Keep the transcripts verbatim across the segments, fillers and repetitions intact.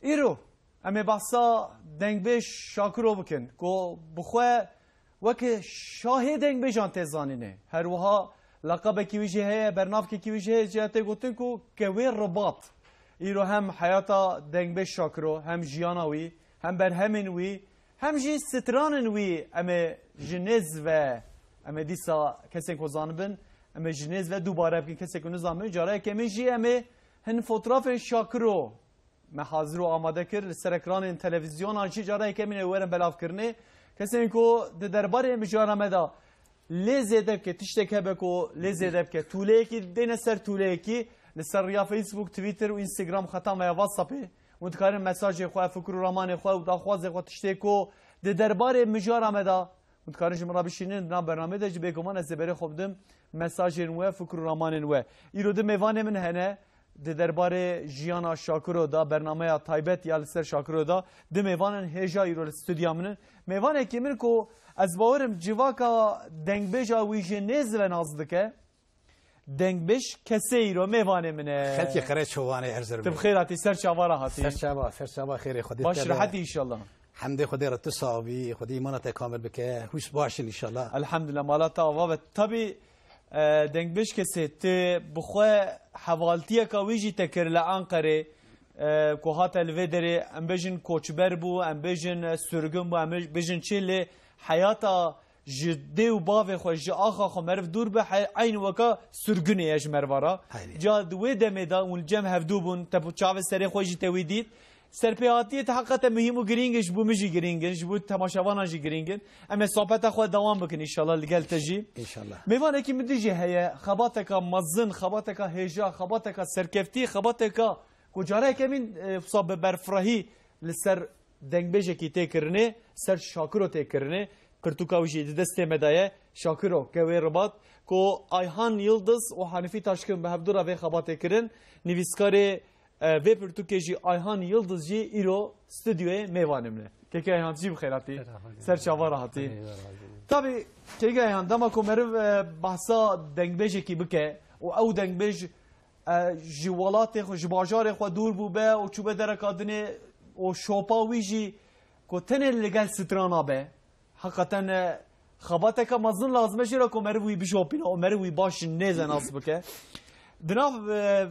Îro em ê behsa dengbêj Şakiro bikin, ku bi xwe weke şahê dengbêjan tê zanînê. Her wiha laqabekî wî jî heye, bernavkekî wî jî heye, ciya tê gotin ku Kewê Ribat. Îro hem heyata dengbêj Şakiro, hem jiyana wî, hem berhemên wî, hem jî stranên wî em ê ji nêz ve, em ê dîsa kesên ku zanibin, em ê ji nêz ve dubare bikin, kesên ku nizanibin. Cara yekemîn jî em ê hin fotrafên Şakiro me hazir û amade kir. Li ser ekranên televîzyonan jî cara yekemîn ê werin belavkirinê. Kesên ku di derbarê mijara me de lê zêde bike, tiştek hebe ku lê zêde bike, tûleyekî dêne ser tûleyekî, li ser riya Facebook, Twitter û Instagram, xeta me ya WhatsAppê, hûn dikarin mesajê xwe, fikr û ramanê xwe û daxwazê xwe, tiştê ku di derbarê mijara me de hûn dikarin ji min re bişînin, di nav bernameyê de jî bêguman ez ê berê xwe bidim mesajên we, fikr û ramanên we. Îro du mêvanê min hene. Di derbarê jiyana Şakiro de bernameya taybet ya li ser Şakiro de du mêvan in hêja îro li stûdya min in. Mêvanekî min ku ez bawerim civaka dengbêja wî jê nêz ve nas dike, dengbêj Kesê îro mêvanê min e. Xelkê Qereçowanê Erzurum. Tu bi xêr hatî, ser çava re hatî. Ser çava, ser çava xêrê Xwedê Baş te be. Rehetî înşallah. Hemdê Xwedê re tu sax bî, Xwedê îmana te kamil bike. Hûs baş in înşallah. Elhamdulillah, mala te ava be. Tabî, e, dengbêj Kesê, tu bi xwe hevaltiyeka wî jî te kir li Anqerê, e, ku hate li vê derê, em bêjin koçber bû, em bêjin, e, sirgin bû, em bêjin çi, lê heyata ji dê û bavê xwe, ji axa xwe meriv dûr be, he-, eyn weka sirgunê ye ji meriva re. Haydi. Ca di wê demê de hûn li cem hevdû bûn, te bi çavê serê xwe jî te wî dît. Serpêhatiyê te heqeten muhîm û girîng in, ji bo min jî girîng in, ji bo temaşevanan jî girîng in. Em ê sohbeta xwe dewam bikin înşallah li gel te jî. Înşallah. Mêvanekî min din jî heye, xebateka mezin, xebateka hêja, xebateka serkeftî, xebateka ku careke min, e, wisa bi berfirehî li ser dengbêjekî tê kirinê, ser Şakiro tê kirinê. Pirtûka wî jî di destê me de ye. Şakiro, Kewê Ribat, ku Ayhan Yildiz û Hanifî Taşkin bi hevdû re vê xebatê kirin. Nivîskarê, e, vê pirtûkê jî Ayhan Yildiz jî îro stûdyoyê mêvanê min e. Keke Ayhan, tu jî bi xêr hatî. Ser çava re hatî. Eyvallah. Tabî, Keke Ayhan, dema ku meriv, e, behsa dengbêjekî bike û ew dengbêj e, ji welatê xwe, ji bajarê xwe dûr bûbe û çûbe dereka dinê û şopa wî jî ku tenê li gel strana be. Heqeten, e, xebateke mezin lazim e jê re ku meriv wî bişopîne û meriv wî baş nêze nas bike. Di nav, e,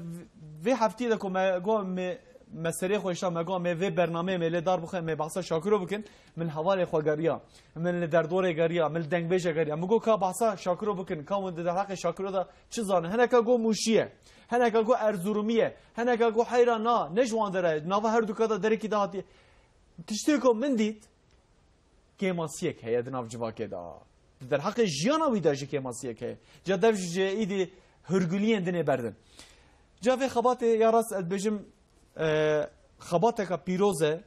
vê heftiyê de ku me got me, me serê xwe hişta, me got me vê bernameyê me lê dar bixwe, me behsa Şakiro bikin, min hevalê xwe geriya. Min li derdorê geriya, min li dengbêje geriya. Min got ka behsa Şakiro bikin, ka hûn di derheqê Şakiro de çi zanin? Hineka got Mûşî ye, hineka got Erzurumî ye, hineka got heyra na, ne ji wan der e, nava her duka de derekî de hatiye. Tiştê ku min dît, kêmasiyek heye di nav civakê de. Di derheqê jiyana wî de jî kêmasiyek heye. Ca dev ji îdî hurguliyên dinê berdin. Ca vê xebatê ya rast ez dibêjim, e, xebateka pîroz e.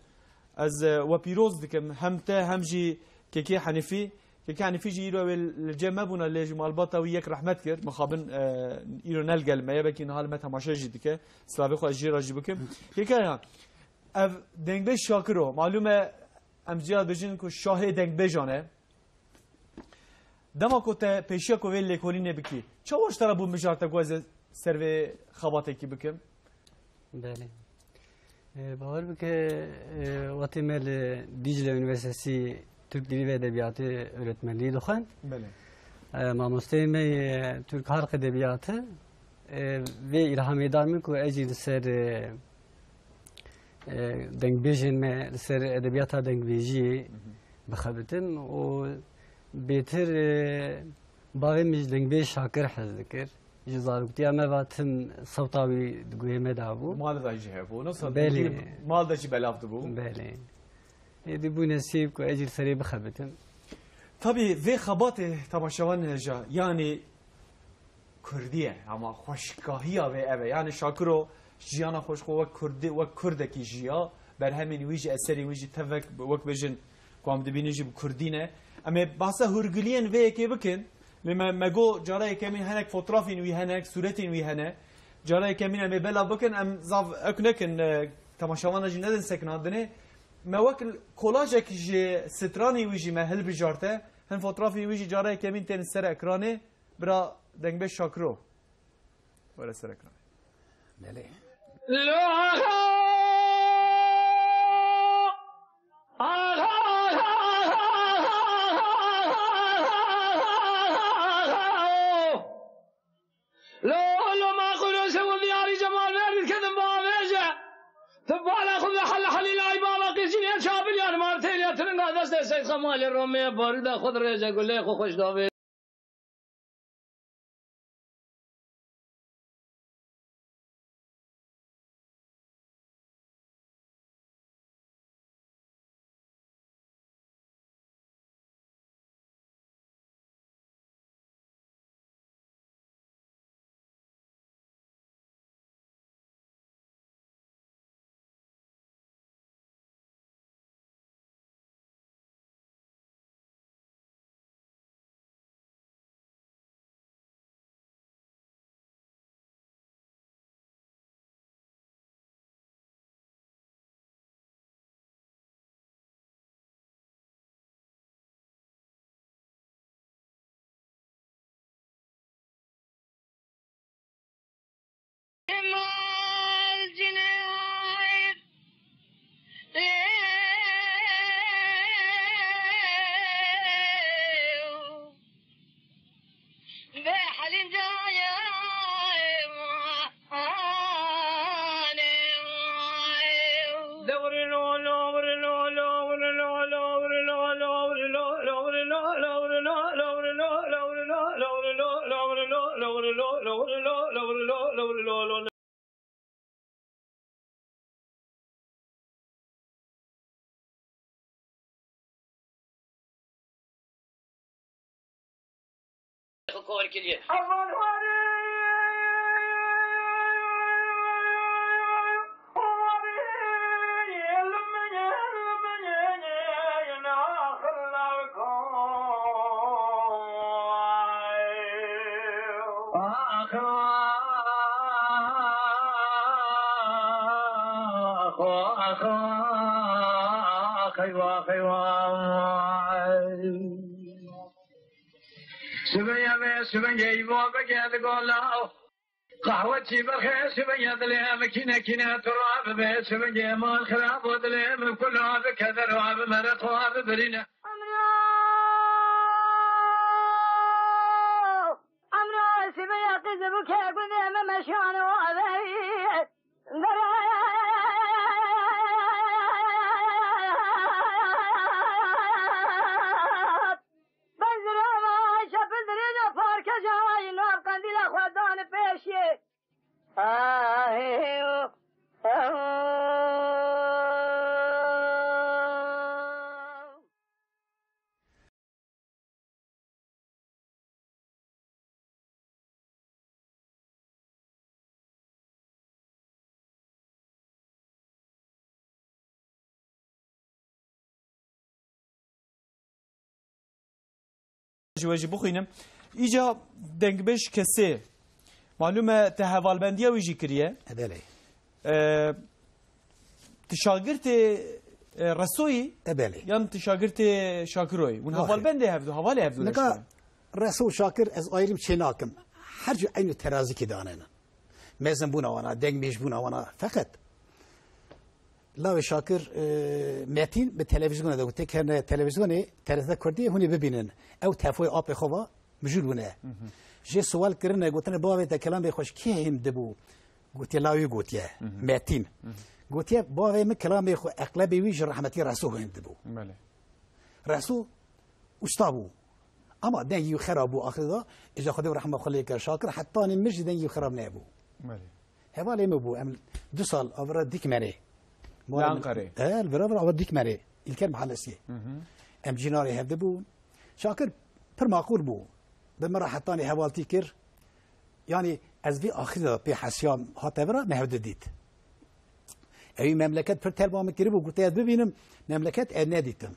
Ez, e, we pîroz dikim. Hem te hem jî Kekê Henîfî. Kekê Henîfî jî îro wê li cem me bûna lê ji malbata wî yek rehmet kir. Mixabin, e, îro ne li gel me ye. Belkî niha li me temaşe jî dike. Silavê xwe ez jê re jî bikim. Kekê Ayhan, ev dengbêj Şakiro. Malûm e, em jê re dibêjin ku şahê dengbêjan e. Dema ku te pêşiya ku vê lêkolînê bikî, çawa ji te re bû mijar te ku ez ê ser vê xebatekî bikim? Belê. E, bawer bike, e, wextê me li Dîcle Unîversîtetî Türk Dili ve Edebiyatı öğretmenliği dixwend. Belê. E, mamosteyê me yê Türk Halk Edebiyatı, e, vê îlhamê da min ku ez jî li ser, e, e, dengbêjên me, li ser edebiyata dengbêjiyê Hı hı. bixebitim û bêtir, e, bavê min ji dengbêj Şakir hez dikir. Ji zaroktiya me ve tim sewta wî di guhê me de bû. Mal de jî hebû. Nasıl? Belê. Mal de jî belav dibû. Belê. Êdî bû nesîb ku ez jî li serê bixebitim. Tabî vê xebatê temaşevan hêja, yanî Kurdî ye, ama xweşkahiya vê ev e. Yanî Şakiro jiyana xwe ji xwe wek Kurdî, wek Kurdekî jiya. Berhemên wî jî, eserên wî jî tevek, wek bêjin, ku em dibînin jî bi Kurdî ne. Em ê behsa hûrgiliyên vê yekê bikin. Lê me, me got cara yekemîn hinek fotrafên wî hene, sûretên wî hene. Cara yekemîn em ê belav bikin, em zaf ek nekin, e, temaşevana jî nedin sekinandinê. Me wek kolajek ji stranê wî jî me hilbijarte. Hin fotrafên wî jî cara yekemîn tên ser ekranê. Bira dengbêj Şakiro. Were ser ekranê. Belê. Tu bala xwe ve hel helî lay bala qîzînê çabil yan martê ya tiringa destê Seyd Xemalê Romê barîda xwe dirêje gulê xwe xweş davê. Kor kiriye. Sibê ye vê, sibê ye îva bike digola. Qehwe çî berxê, sibê ye dilê min kîne kîne tu rabibe, sibê ye mal xirab û dilê min kula bike dera bi mere xwe bibirîne. Emro, emro, sibê ye qîz bû ke gundê me meşan û aveyê. Ji we jî bixwînim. Îca dengbêj kesê, malûm e, te hevalbendiya wî jî kiriye. E, belê. E, tu şagirtê, e, Resoyî E, belê. yan tu şagirtê Şakiroyî? Hûn Naxê. hevalbendê hevdu, hevalê hevdu Nika leştin. Reso û Şakir ez ayrım çê nakim. Her cû eynî terazikî danêne. Mezin bûna wana, dengbêj bûna wana. Feqet Lawê Şakir, e, Metîn bi televîzyonê de got, têkevne televîzyonê, T R T Kurdî, hûn ê bibînin. Ew tefoyê apê xwe va, mijûl bûne. Hı hı. Jê sual kirine, gotine, bavê te kelamê xwe ji kê hêndibû? Gotiye, lawê gotiye, Hı hı. Metîn. Hı hı. Gotiye, bavê min kelamê xwe, eqlebê wî ji rehmetî Reso hêndibû. Belê. Reso usta bû. Ama dengî wî xera bû axirî de, îca Xwedê rehma xwe lê kir Şakir, hetanî mir jî dengî wî xerab nebû. Belê. Hevalê min bû, em du sal avira Dîkmenê. Li Ankarê. He, li vir avira ava Dîkmenê. İlker Mahallesi. Hı hı. Em cînarê hevdi bûn. Şakir pir maqûl bû. Bi min re hetanî hevaltî kir. Yanî ez vî axirî de pê hesiyam hate vira me hevdi dît. Ewî memleket pir telba min kiribû, gote ez bibînim, memleket ez nedîtim.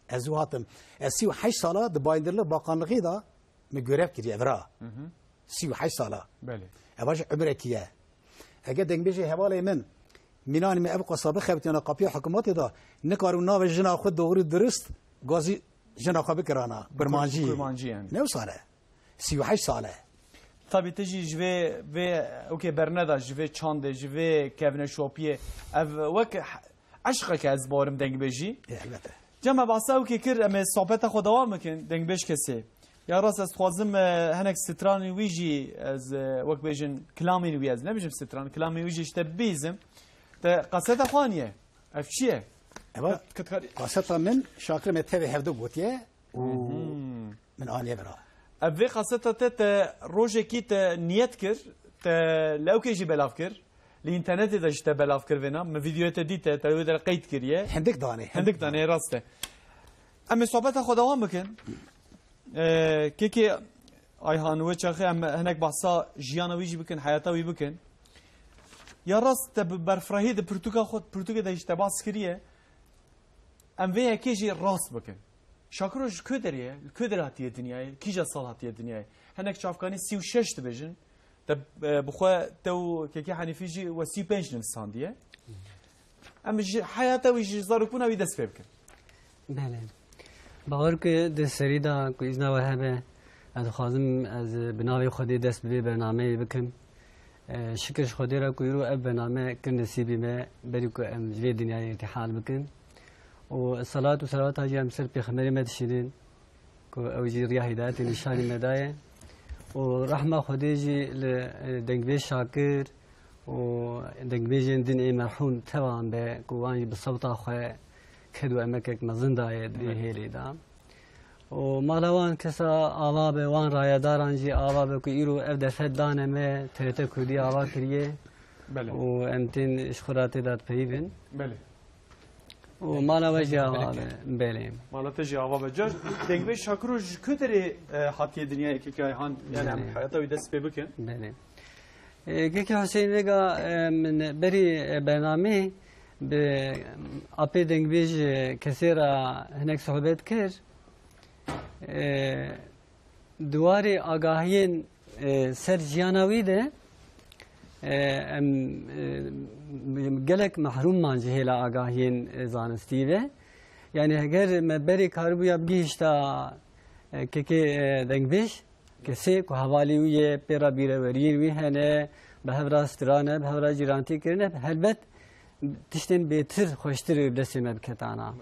Ez zû hatim. Ez sî û heşt sala di Bayındırlık Bakanlığı da min görev kiriye vira. Hı hı. Sî û heşt sala. Belê. Eva ji umrekî ye. Eger dengbêjê hevalê min, mînanî me ev qasa bixebitiyana qapiya hikûmetê de, nikaribû navê jina xwe doğru dirist, gazî jina xwe bikirana. Kurmancî. Kurmancî yani. Ne wisa ne. Sî û heşt sal e. Tabî tu jî ji vê, vê, okê, berneda, ji vê çandê, ji vê kevneşopiyê, ev wek h-, eşqeke ez bawerim dengbêjî. E, elbette. Cem, me behsa ewkê kir, em ê sohbeta xwe dewam bikin, dengbêj kesê. Ya rast ez dixwazim, e, hinek stranên wî jî ez, e, wek bêjin kilamên wî ez nebêjim stran, kilamên wî jî ji te bibihîzim. Te kaseta xwe aniye? Ev çi ye? Eva Kit-, kitkar- kaseta min Şakir me tevê hevdu gotiye û min aniye bira. Ev vê kaseta te, te rojekî te niyet kir, te li ewkê jî belav kir, li înternetê de jî te belav kir vêna. Min vîdeoyê te dîte, te wê de qeyd kiriye. Hindik danê. Hindik danê, rast e. Em ê sohbeta xwe dewam bikin. Ee, kekê Ayhan, wê çaxê em hinek behsa jiyana wî jî bikin, heyata wî bikin. Ya rast te bi berfirehî di pirtûka xwe, pirtûkê de jî te behs kiriye. Em vê yekê jî rast bikin. Şakiro ji ku derê ye? Li ku derê hatiye dinyayê? Kîja sal hatiye dinyayê? Hinek çavkanî sî û şeş dibêjin. Te, e, bi xwe te û Kekê Henîfî jî we sî û pênc nivîsandiye. Em ji heyata wî, ji zarokbûna wî dest pê bikin. Belê. Bawer ku di serî de ku îzna we hebe, ez dixwazim ez bi navê Xwedê dest bi vê bernameyê bikim. E, şikir ji Xwedê re ku îro ev bername kir nesîbî me, berî ku em ji vê dinyayê îrtîhal bikin. Û selat û selawata jî em ser Pêxemberê me dişînin, ku ew jî riya hîdayetê nîşanî me daye. Û rehma Xwedê jî li, e, dengbêj Şakir û dengbêjên din ê merhûm tevan be, ku wan jî bi sewta xwe ked û emekek mezin daye di vê hêlê de. Û mala wan kesa ava be, wan rayedaran jî ava be, ku îro ev derfet dane me, T R T Kurdî ava kiriye. Belê. Û em tên ji xwe re tê de dipeyivin. Belê. Û mala we jî ava be. Belê. Mala te jî ava be. Car, dengbêj Şakiro ji ku derê, e, hatiye dinyayê, Kekê Ayhan? Yani em Belê. Heyata wî dest pê bikin. Belê. E, Kekê Huseyîn, vêga, e, min berî, e, bernameyê bi apê dengbêj, e, kesê re hinek sohbet kir. E, di warê agahiyên, e, ser jiyana wî de, e, em, e, gelek mehrûm man ji hêla agahiyên, e, zanistî ve. Yani heger me berê karibûya bigihişta, e, Kekê, e, dengbêj, kesê ku hevalê wî ye, pê re bîreweriyên wî hene, bi hev re strane, bi hev re cîrantî kirine, helbet tiştên bêtir, xweştir ê bi destê me biketana.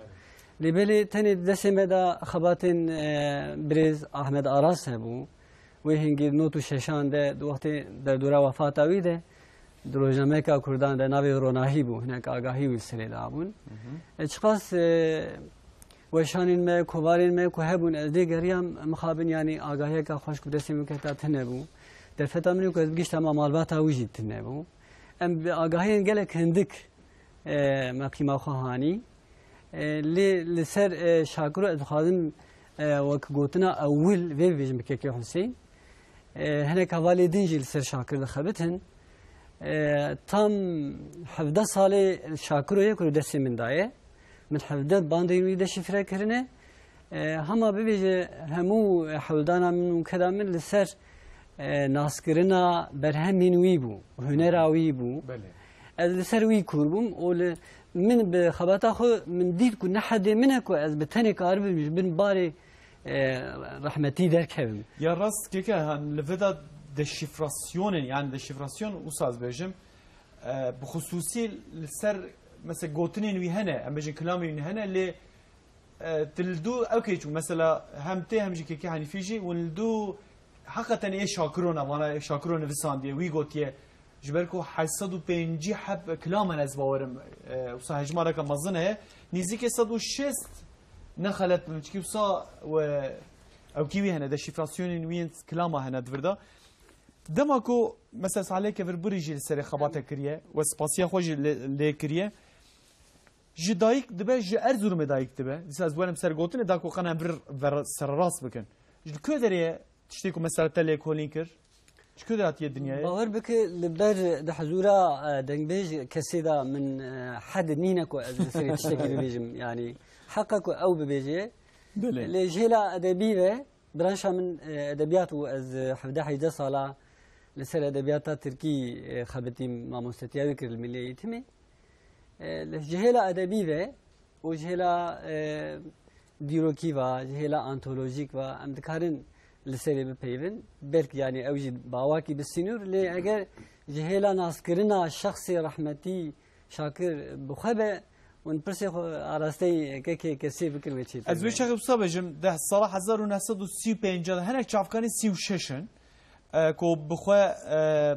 Lê belê tenê di destê me de xebatên, e, birêz Ahmed Aras hebû. Wê hingî di not û şeşan de, di wextê derdora wefata wî de, di rojnameyeka Kurdan de navê Ronahî bû, hinek agahî wî serê dabûn. E, çiqas, e, weşanên me, kovarên me ku hebûn, ez lê geriyam, mixabin, yanî agahiyeka xweş ku bi destê min keta tune bû. Derfeta min ku ez bigihiştama malbata wî jî tune bû. Em bi agahiyên gelek hindik, e, me qîma xwe hanî. E, lê li ser, e, Şakiro ez dixwazim, e, wek gotina ewil vê bibêjim bi Kekê Huseyîn. E, hinek hevalê din jî li ser Şakir dixebitin. E, tam hevdeh salê Şakiro ye ku li destê min daye. Min hevdeh bandên wî deşîfre kirine. E, hema bibêje hemû hewldana min û keda min li ser, e, naskirina berhemên wî bû, hunera wî bû. Belê. Ez li ser wî kûr bûm û li, min bi xebata xwe min dît ku ne hedê min e ku ez bi tenê karibim ji bin barê, e, rehmetî derkevim. Ya rast, Kekê Ayhan, li vê de deşifrasyonên, yani deşifrasyon wisa ez bêjim, e, bi xusûsî li ser, mesela, gotinên wî hene, em bêjin kilamên wî hene, lê, e, tu li dû ew kê çû, mesela, hem tê hem jî Kekê Henîfî jî, hûn li dû heqeten ê Şakiro ne, vana ê Şakiro nivisandiye, wî gotiye, ji ber ku heşt sed û pêncî heb kilam hene, ez bawerim, e, wisa hejmareka mezin heye, nîzîkê sed û şêst, ne xelet bim, çikî wisa we ewkî wî hene, deşîfrasyonên wî yên kilama hene di vir de. Dema ku, mesela, Salihê Kevirbirî jî li serê xebate kiriye, we spasiya xwe jî lê, lê kiriye. Ji dayik dibe, ji Erzurumê dayik dibe. Dîsa ez werim ser gotinê, da ku qena vir, vir sererast bikin. Ji ku derê ye tiştê ku mesela te lêkolîn kir? Ji ku derê hatiye dinyayê? Bawer bike, li ber di hizûra, e, dengbêj kesê de min, e, hed nîne ku ez li serê tiştekî bibêjim. Yanî heq e ku ew bibêje. Belê. Lê ji hêla edebî ve, branşa min, e, edebiyat bû. Ez, e, hevdeh hejdeh sala li ser edebiyata tirkî, e, xebitîm, mamostetiya wî kir li Milli Eğitimê. E, li, ji hêla edebî ve û ji hêla, e, dîrokî ve, ji hêla antolojîk ve em dikarin li serê bipeyivin. Belkî, yanî, ew jî bi awakî bi sînor, lê eger ji hêla naskirina şexsê rehmetî Şakir bi xwe be, hûn pirsê xwe arasteyî Kekê Kesê bikin, wê çê. Ez wê çaxê wisa bêjim, di sala hezar û neh sed û sî û pênc de hinek çavkanî sî û şeş in, e, ku bi xwe, e,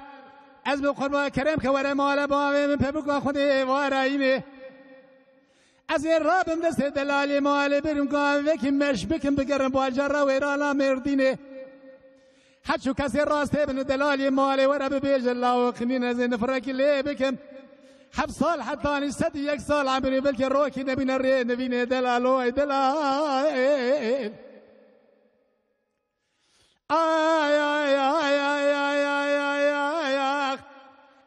Ez bi qurba kerem ke were mala bavê min, pebuka Xwedê êvara înê. Ez ê rabim destê delalê malê, birim gavekî meş bikim, bigerim bajara wêrana Mêrdînê. Her çu kesê rastê bin û delalê malê were bibêje lawo xinîn, ez ê nifrekî lê bikim. Heft sal hetanî sed û yek sal emirê, belkî rokî nebîne rê nivînê delalo, ey delal. Ay, ay, ay, ax.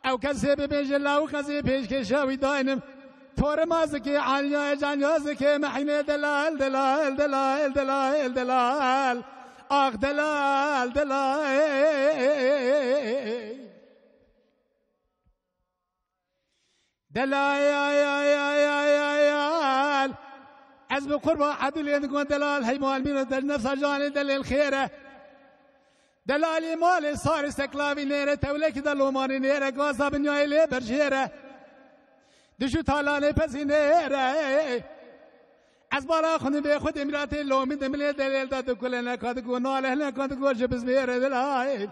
Ew kesê bibêje law xezê pêşkêşa wî daynim. Torê ma zikê, alya, calya zikê, mehînê delal, delal, delal, delal, delal. Ax delal, delal. Delal, ay, ay, ay, ay, ay, ay. Ez bi qurba Edilê digon delal, hey mal mîna del nefsa canê delêl xêre. Delalî malê sarê seklavî nêre, tewlekî de lomanî nêre, gaza binyayê lê berjêre. Dişû talanê pezî nêre. Ez bala xunî bê xwedê miratê lomî de milê delêl de dikule neka digo nale neka digo ji bizmêre delal.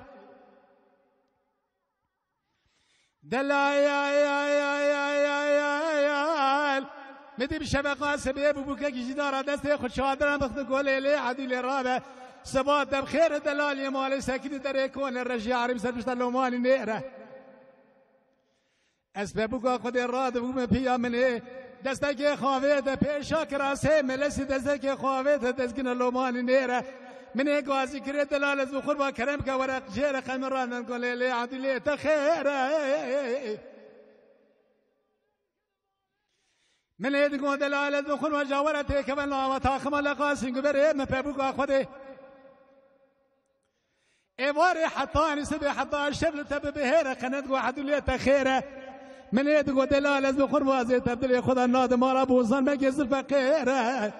Delal, ay, ay, ay, ay, ay, ay, ay. Min dî bi şeveqa sibê bû bûkekî jî dara destê xwe çadiran bixtin golê lê edî lê rabe. Seba debxêre delalê malê sekinî derê kone rejî arîm ser pişta lomanî nêre. Ez pebûka Xwedê radibûme piya min ê. Destekê xavê de pêşa kirasê melesî destekê xavê de dezgina lomanî nêre. Min ê gazî kirê delal ez bi qurba kerem ke were jêre qemin ranen golê lê edî lê te xêre. Min ê digo delal ez bi qurba jawere têkeve lava taxima leqasîn guberê min pebûka Xwedê. Êvarê hetanî sibê heta şev li te bibihêre, qenet go edûlê te xêre. Min ê digo delal ez bi xurvazê te dilê xwe de nadim, mala bozan meke zilfe qêre.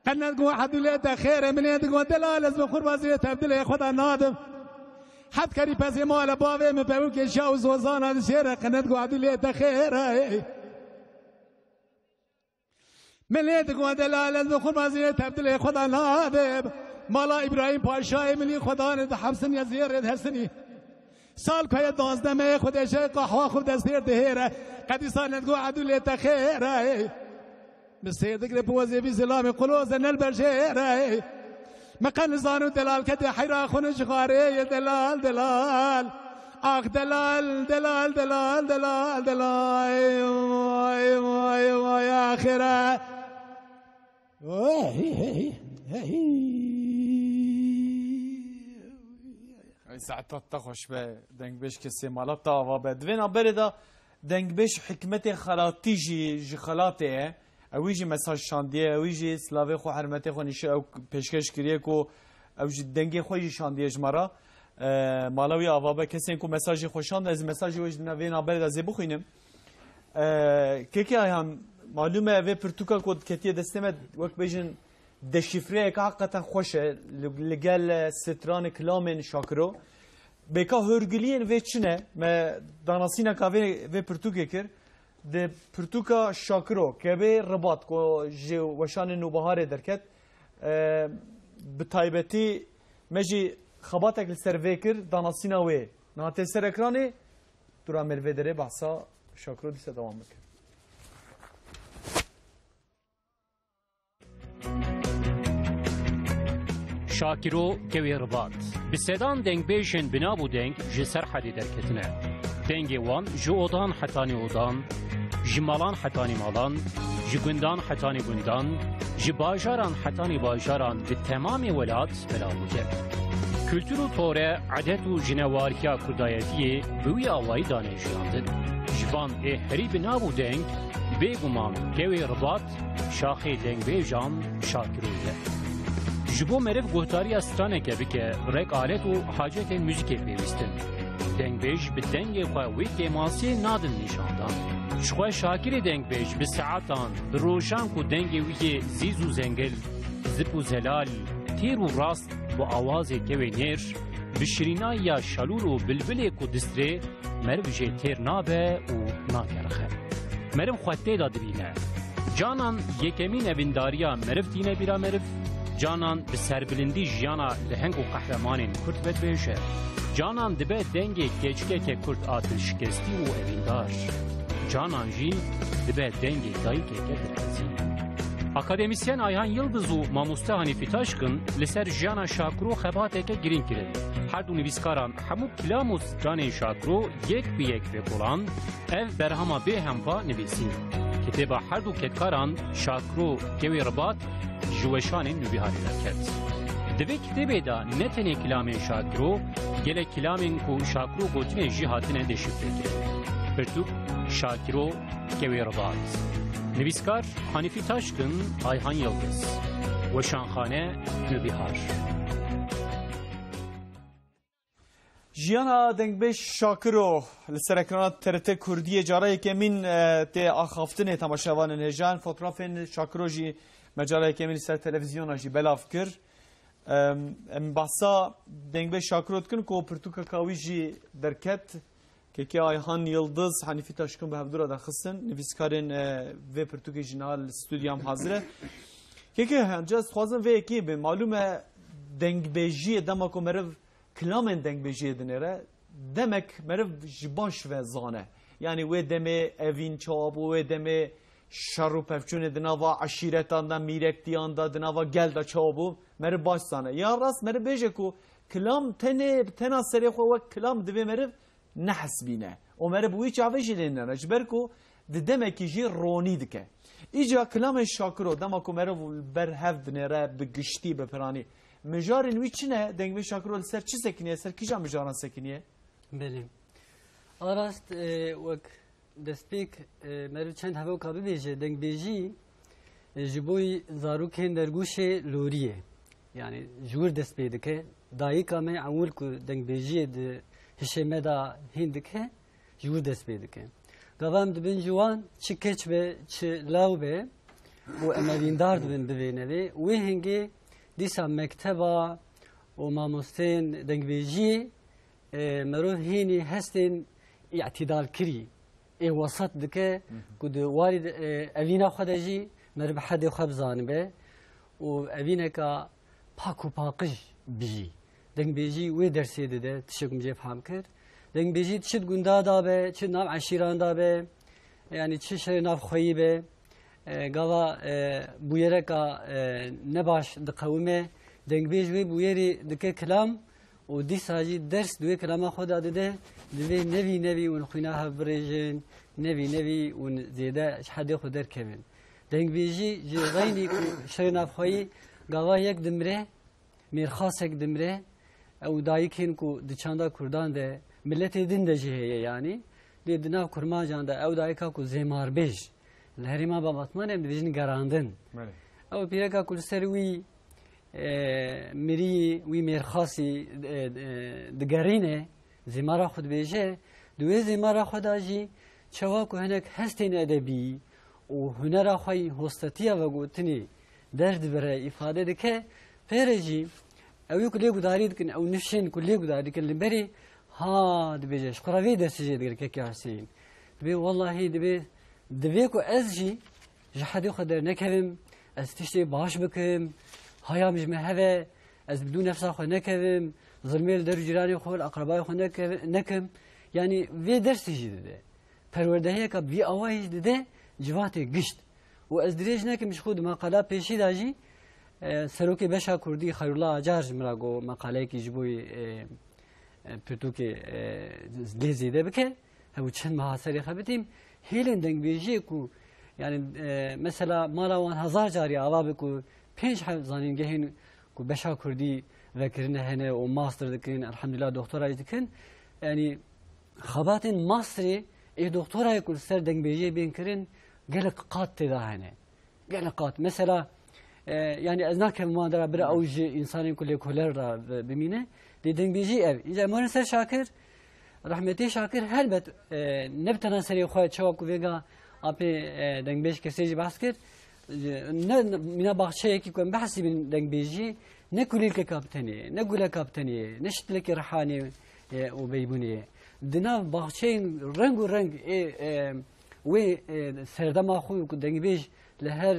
Qenet go edûlê te xêre, min ê digo delal ez bi xurvazê te dilê xwe de nadim. Heft kerî pezê mala bavê min pevûkê şa û zozana dişêre, qenet go edûlê te xêre. Min lê digo delal ez bi xurmaziyê tevdilê xwe de nadim. Mala Îbrahîm Paşayê min î xwe danê di hepsin ya zêrê de hesinî. Sal koyê danzdemê xwe de şey qahwa xwe destêr dihêre. Qedîsa nedgo edû lê te xêre. Bi sêr digre bi wezêvî zilamê quloze nel berjêre. Me qe nizano delal kete heyra xwe ji xwarê ye delal, delal. Ax delal, delal, delal, delal, delal. Vay, vay, vay, axire. Vay, hey, hey. Ey saeta te xweş be, dengbêj kesê mala te ava be. Di vê navberê de dengbêj Hikmetê Xelatî jî ji Xelatê ye. Ewî jî mesaj şandiye, ewî jî silavê xwe, hermetê xwe nîşe-, ew pêşkeş kiriye ku ew jî dengê xwe jî şandiye ji me re. E, mala wî ava be, kesên ku mesajê xwe şand, ez mesajê wê ji vê navberê de zê bixwînim. E, Kekê Ayhan, malûm e, vê pirtûka ku diketiye destê me, wek bêjin, deşîfreyeke heqeten xweş e, li, li gel, e, stranê kilamên Şakiro. Bêka hûrgiliyên vê çi ne? Me danasîneka vê, vê pirtûkê kir. Di pirtûka Şakiro, Kewê Ribat, ku ji weşanê Nûbiharê derket, e, bi taybetî me jî xebatek li ser vê kir, danasîna wê niha tê ser ekranê, tu ra me li vê derê behsa Şakiro dîsa dewam bike. Şakiro, Kewê Ribat. Bi sedan dengbêjên bi nav û deng ji Serhedê derketine. Dengê wan ji odan hetanî odan, ji malan hetanî malan, ji gundan hetanî gundan, ji bajaran hetanî bajaran bi temamê welat belav bûye. Kultur û tore, edet û jinewariya kurdayetiyê bi wî awayî dane jiyandin. Ji van ê herî bi nav û deng, bêguman Kewê Ribat, şaxê dengbêjan Şakiro ye. Ji bo meriv guhdariya straneke bike, rek alet û hacetên muzîkê pêwîst in. Dengbêj bi dengê xwe wê kêmasiyê nadin nîşandan. Ji xwe Şakirê dengbêj bi saetan, bi rojan ku dengê wî yê zîz û zengil, zip û zelal, têr û rast, bi awazê kewê nêr, bi şirînayiya şalûl û bilbilê ku distrê, meriv jê têr nabe û nakerixe. Meriv xwe tê de dibîne. Canan yekemîn evîndariya meriv tîne bîra meriv, canan bi serbilindî jiyana leheng û qehremanên kurd vedibêje. Canan dibe dengê keçikeke kurd a dilşikestî û evîndar. Canan jî dibe dengê dayikeke dilhezîn. Akademîsyen Ayhan Yildiz û mamoste Hanîfî Taşkin li ser jiyana Şakiro xebateke girîng kirin. Her du nivîskaran hemû kilam û stranên Şakiro yek bi yek vekolan, ev berhema bê hempa nivîsîn. Kitêba her du kedkaran Şakiro Kewê Ribat ji weşanên Nûbîharê derket. Di vê kitêbê de ne tenê kilamên Şakiro, gelek kilamên ku Şakiro gotine jî hatine deşifrekirin. Pirtûk Şakiro Kewê Ribat. Nivîskar Hanîfî Taşkin, Ayhan Yildiz. Weşanxane Nûbîhar. Jiyana dengbêj Şakiro li ser ekrana T R T Kurdiyê cara yekemîn, e, tê axaftinê temaşevanên hêjan. Fotografên Şakiro jî me cara yekemîn li ser televizyona jî belav kir. Em, em behsa dengbêj Şakiro dikin ku pirtûkeka wî jî derket. Kekê Ayhan Yildiz, Hanîfî Taşkin bi hevdû re daxistin. Nivîskarên, e, vê pirtûkê jî niha li stûdyoya me hazir e. Kekê, hence ez dixwazim vê yekê bê. Malûm e, dengbêjiyê dema ku meriv kilamên dengbêjiyê dinêre, demek meriv ji baş ve zane. Yanî wê demê evîn çawa bû, wê demê şer û pevçûnê di nava eşîretan de, mîrektiyan de, di nava gel de çawa bû, meriv baş zane. Ya rast meriv bêje ku kilam tenê, tena serê xwe wek kilam divê meriv nehesibîne. Û meriv bi wî çavê jî lê nêne, ji ber ku di demekî jî ronî dike. Îca kilamên Şakiro, dema ku meriv li ber hev dinêre, bi giştî, bi piranî, mijarên wî çi ne? Dengbêj Şakiro li ser çi sekiniye? Ser kîjan mijaran sekiniye? Belê. A rast, e, wek destpêk, e, meriv çend hevoka bibêje, dengbêjî, e, ji bo zarokên dergûşê loriyê. Yani ji wir dest pê dike. Dayika me ewil ku dengbêjiyê di hişê me de hîn dike, ji wir dest pê dike. Gava em dibin ji wan, çi keç be, çi law be, û em evîndar dibin bi vê nevê. Wê hingê dîsa mekteba û mamosteyên dengbêjiyê, e, merov hînî hestên îtîdalkirî, ê wesat dike, Hı hı. ku di warî de, e, evîna xwe de jî meriv bi hedê xwe bizanibe û evîneka pak û paqij bijî. Dengbêjî wê dersê dide, tiştek min jê fam kir. Dengbêjî çi di gunda da be, çi di nav eşîran da be, yanî çi şerê nav xweyî be, e, gava, e, bûyereka, e, nebaş diqewime, dengbêj wê bûyerî dike kilam û dîsa jî ders di wê kilama xwe de dide, divê nevî nevî hûn xwîna hev birêjin, nevî nevî hûn zêde ji hedê xwe derkevin. Dengbêjî ji reynî ku şerê navxweyî gava yek dimire, mêrxasek dimire, ew dayikên ku di çanda Kurdan de, miletê din de jî heye yanî, lê di nav Kurmancan de ew dayika ku zêmarbêj, li herêma Babatman em dibêjin gerandin. Belê. Ew pîreka ku li ser wî, e, mirî, wî mêrxasî, e, e, digerîne, zêmara xwe dibêje, di wê zêmara xwe de jî çawa ku hinek hestên edebî û hunera xwe yî hostetiya vegotinê derdibire, îfade dike, pê re jî ew ê ku lê gudarî dikin, ew nifşên ku lê gudarî dikin li berê, ha, dibêje, ji xwe re vê dersê jê digire kekê Huseyîn. Dibê, wellahî, dibê, divê ku ez jî ji hedê xwe dernekevim, ez tiştê baş bikim, haya min ji me heve, ez bi dû nefsa xwe nekevim, zilmê li der û cîranê xwe, li eqrebayê xwe nekeve-, nekim. Yanî vê dersê jî dide. Perwerdehiyeka bi vî awayî jî dide civatê gişt. Û ez dirêj nekim ji xwe di maqala pêşî de jî, e, serokê beşa kurdî Xeyrullah Acar ji min re got maqaleyekî ji bo, e, e, pirtûkê, e, lê zêde bike. Hebû çend meha serê xebitîm. Hêlên dengbêjiyê ku, yani, e, mesela mala wan hezar carî ava bi ku pênc heb zanîngehên ku beşa kurdî vekirine hene û master dikin, elhamdulillah doktora jî dikin. Yani xebatên masterê ê doktorayê ku li ser dengbêjiyê bên kirin gelek qat tê de hene. Gelek qat. Mesela, e, yani ez nakevim wan dera bira ew ji insanên ku lêkoler re bi-, bimîne. Lê dengbêjî ev. Înca em werin ser Şakir, rehmetî Şakir helbet, e, ne bi tena serê xwe çawa ku vêga apê, e, dengbêj kesê jî behs kir. E, ne, ne, mîna baxçeyekî ku em behsî bin dengbêjî, ne kulîlkeka bi tenê ye, ne guleka bi tenê ye, ne şitlekê rihanê, e, û beybûnê ye. Di nav baxçeyên reng û reng ê, e, wê, e, serdema xwe ku dengbêj li her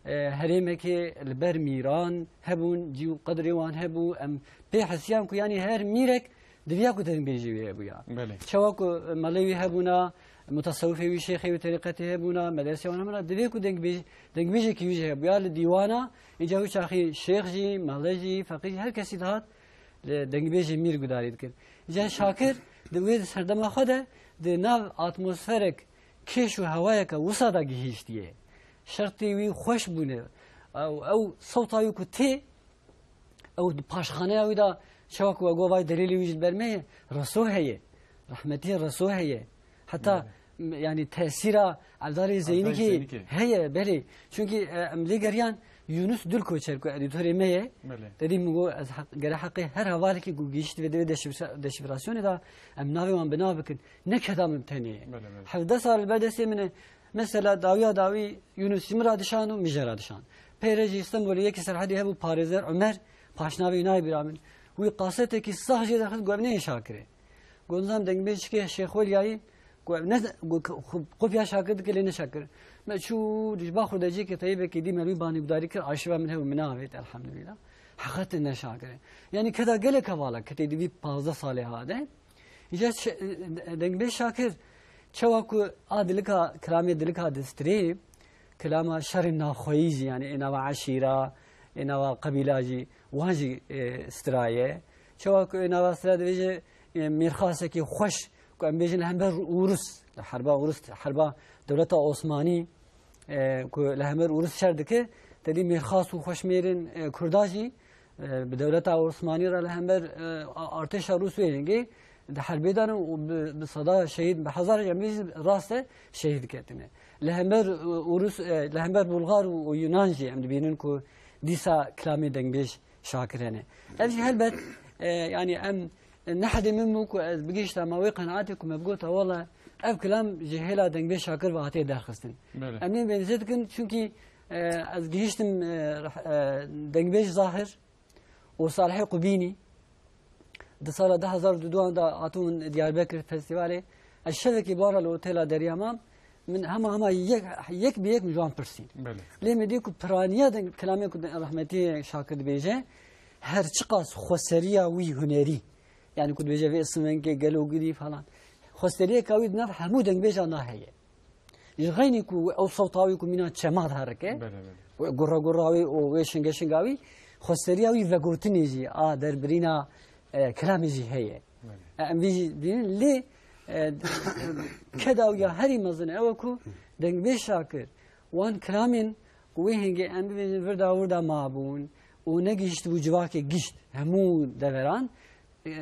e, herêmekê li ber mîran hebûn, cî û qedrê wan hebû. Em pê hesiyan ku yanî her mîrek Diviya ku dengbêjî wî hebûya. Belê. Çawa ku, e, melê wî hebûna, mutasewifê wî, şêxê wî, terîqetê hebûna, medresê wan hebûna, divê ku dengbêj-, dengbêjekî wî jî hebûya li dîwana, înca wî çaxî şêx jî, mele jî, feqî jî, her kesî dihat li dengbêjê mîr gudarî dikir. Înca Şakir di wê, di serdema xwe de, di nav atmosferek kêş û hewayeke wisa de gihîştiye. Şertê wî xweş bûne. Ew, ew sewta wî ku tê, ew di paşxaneya wî de çawa ku we got vay delîlê wî ji li ber me ye, Reso heye. Rehmetî Reso heye. Heta, Evet. m-, yani tesîra Evdalê Evdalê Zeynikê Zeynikê. heye, belê. Çünkü, e, em lê geriyan Yunus Dulkoçer ku edîtorê me ye. Belê. Dedî min got ez heq-, gere heqê her hevalekî ku gihişt vê divê deşifra-, deşifrasyonê de em navê wan bi nav bikin. Ne keda min tenê ye. Belê, belê. Hevdeh sal li ber destê min e. Mesela dawiya dawî Yunus ji min re dişan û min jê re dişan. Peyre jî Stenbolê yekî serhedê hebû parêzer Omer, paşnavê wî nayê bîra min. Wî kasetekî sax jê derxist, got, "Ev neyê Şakirê." Got, "Nizam dengbêjikê Şêx Welyayî, got, ev ne, got, xu-, kopya Şakir dike, lê ne Şakir." Me çû dijba xurdeciyekê teyibekê dî, me wî banî gudarî kir, arşîva min hebû, min avêt, elhamdulillah. Heqet ne Şakirê. Yani keda gelek hevala, ketê di vî pazdeh salê hade. Îca şe-, dengbêj Şakir, çawa ku a dilika, kilamê dilika distirê, kilama şerê naxweyî jî, yani ê nava eşîra, ê nava qebîla jî, wan jî, e, stiraye. Çawa ku ê nava stira dibêje, e, mêrxasekî xweş, ku em bêjin li hember Ûrus, li herba Ûrus, herba dewleta Osmanî, e, ku li hember Ûrus şer dike, te dî mêrxas û xweşmêrên, e, Kurda jî, e, bi dewleta Osmanî re li hember, e, a-, artêşa Rûs wê hingê di herbê de ne û bi, bi seda şehîd, bi hezar em jî rast e şehîd ketine. Li hember, e, Ûrus, e, li hember Bulgar û, û Yunan jî em dibînin ku dîsa kilamê dengbêj Şakir hene. Ev jî helbet, e, yani em nehedê min bû ku ez bigihişta me wê qenaetê ku me bigota wela ev kilam ji hêla dengbêj Şakir ve hatiye derxistin. Belê. Em ê benzê dikin çünkü, e, ez gihiştim, e, reh-, e, dengbêj Zahir û Salihê Qubînî di sala du hezar û duduan de hatibûn Diyarbekir festîvalê. Ez şevekî bi wan re li otela Derya mam. Min hema hema yek, yek bi yek min ji wan pirsîn. Belê. Lê min dî ku piraniya de kilamê ku de-, rehmetî Şakir dibêje, her çiqas xweseriya wî hunerî, yani ku dibêje vê ismengê gelo gidî falan. Xweseriyeka wî di nav hemû dengbêjan de heye. Ji xeynî ku ew sewta wî ku mîna çema diherike, Belê, belê. wê gurra gurra wî û wê şinge şinga wî, xweseriya wî vegotinê jî a derbirîna, e, kilamê jî heye. Belê. E, em vî jî dînin lê, e, keda wî ya herî mezin ew e ku dengbêj Şakir wan kilamên ku wê hingê em bibêjin virda wirda mabûn û negihiştibû civakê gişt hemû deveran, e, e,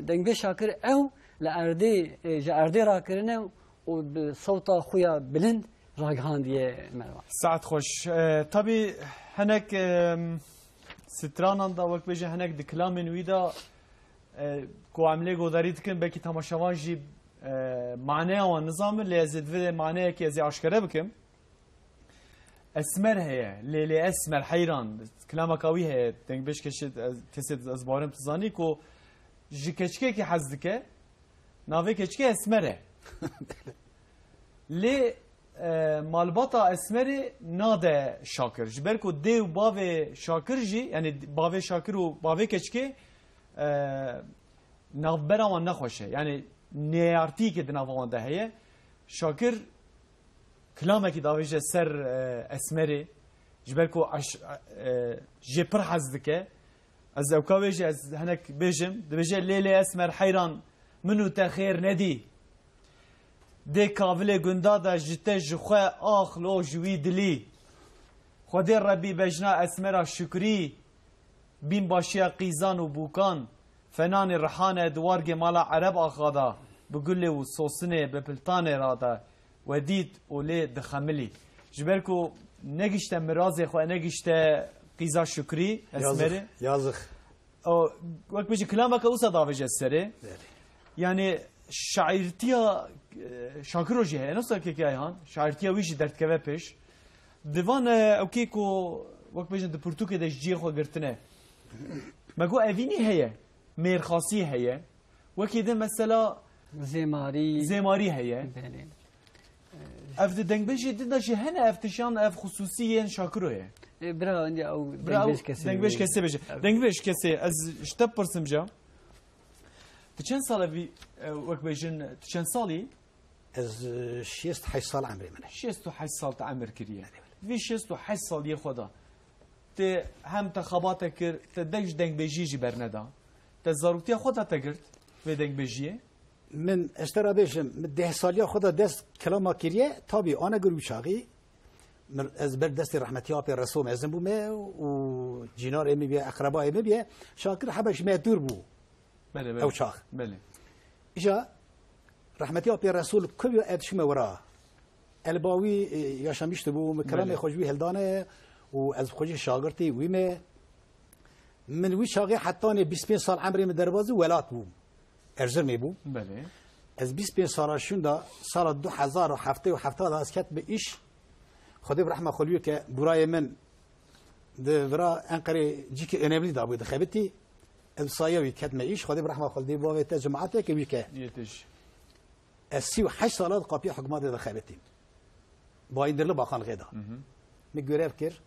dengbêj Şakir ew li erdê, e, ji erdê rakirine û bi sewta xwe ya bilind ragihandiye Merwan. Saet xweş. E, tabî hinek, e, stranan da wek bêje hinek di kilamên wî de, e, ku em lê godarî dikin, belkî temaşevan jî, e, maneya wan nizanibin, lê ez ê divê maneyekê ez ê aşkere bikim. Esmer heye, Lê Lê Esmer heyran, kilameka wî heye, dengbêj keşê, ez, kesê ez bawerim tu zanî ku ji keçikekî hez dike, navê keçikê Esmer e. Lê, e, malbata Esmerê nade Şakir. Ji ber ku dê û bavê Şakir jî, yani bavê Şakir û bavê keçikê, e, navbera wan nexweş e. Yani nêyartiyekê di nava wan de heye. Şakir kilamekî davêje ser, e, Esmerê. Ji ber ku eş-, e, jê pir hez dike. Ez ewka wê jî ez hinek bêjim. Dibêje, "Lê Lê Esmer heyran, min û te xêr nedî. Dê kavilê gunda de ji te ji xwe ax lo ji wî dilî. Xwedê Rebî bejna Esmera Şukrî, bîn başiya qîzan û bûkan, fenanê rihane di wargê mala Ereb Axa de, bi gulê û sosinê, bi piltanê rade, we dît û lê dixemilî." Ji ber ku negişte mirazê xwe, negişte qîza Şukrî, Yazık, Esmerê. yazık. O, wek bêjî kilameke wisa davêje serê. Belê. Yani şairtiya, e, Şakiro jî heye, ne wisa kekê Ayhan, şairtiya wî jî derdikeve pêş. Di van, e, ewkê ku, wek bêjin, di pirtûkê de ji cihê xwe girtine. Me got evînî heye, mêrxasî heye. Wekî din mesela Zêmarî. Zêmarî heye. Belê. Ev di dengbêjê din de jî hene, ev tiştan, ev xusûsî yên Şakiro ye. E, bira, indi ew Bira, ew dengbêj kesê dengbêj bêje. kesê bêje. Evet. Dengbêj kesê, ez ji te pirsim ca. Tu çend sal e vî, e, wek bêjin, tu çend salî? Ez, e, şêst heşt sal emrê min e. Şêst û heşt sal te emir kiriye. Belê, belê. Vî şêst û heşt saliyê xwe de te hem te xebate kir, te deng ji dengbêjiyê jî berneda. Te zaroktiya xwe de te girt vê dengbêjiyê? Min, ez te re bêjim, min deh saliya xwe de dest kilama kiriye, tabî anegir wî çaxî. Min, ez ber destê rehmetî apê Reso mezin bûme û cînarê min bîye, eqrebayê min bîye. Şakir hebe ji me dûr bû. Belê, belê. Ew çax. Belê. Îja rehmetî apê Reso li ku bû, ez diçûme wira. Elba wî, e, yaşamiştî bû, min kelamê Belê. xwe ji wî hildane û ez xwe jî şagirtî wî me. Min wî çaxê hetanê bîst pênc sal emrê min derbazî welat bûm. Erzirmê bûm. Belê. Ez bîst pênc sala şûnda, sala du hezar û heftê û hefta de ez ketme îş. Xwedê bi rehma xwe lê ke, burayê min di vira Enqerê cîkê önemlî dabû dixebitî. Ez bi saya wî ketme îş. Xwedê bi rehma xwe lê bavê te cemaetê ke wî ke. Yetiş. Ez sî û heşt sala di qapiya hikûmetê de xebitîm. Bayîndirli Bakan Xêda. Hı hı. Min görev kir.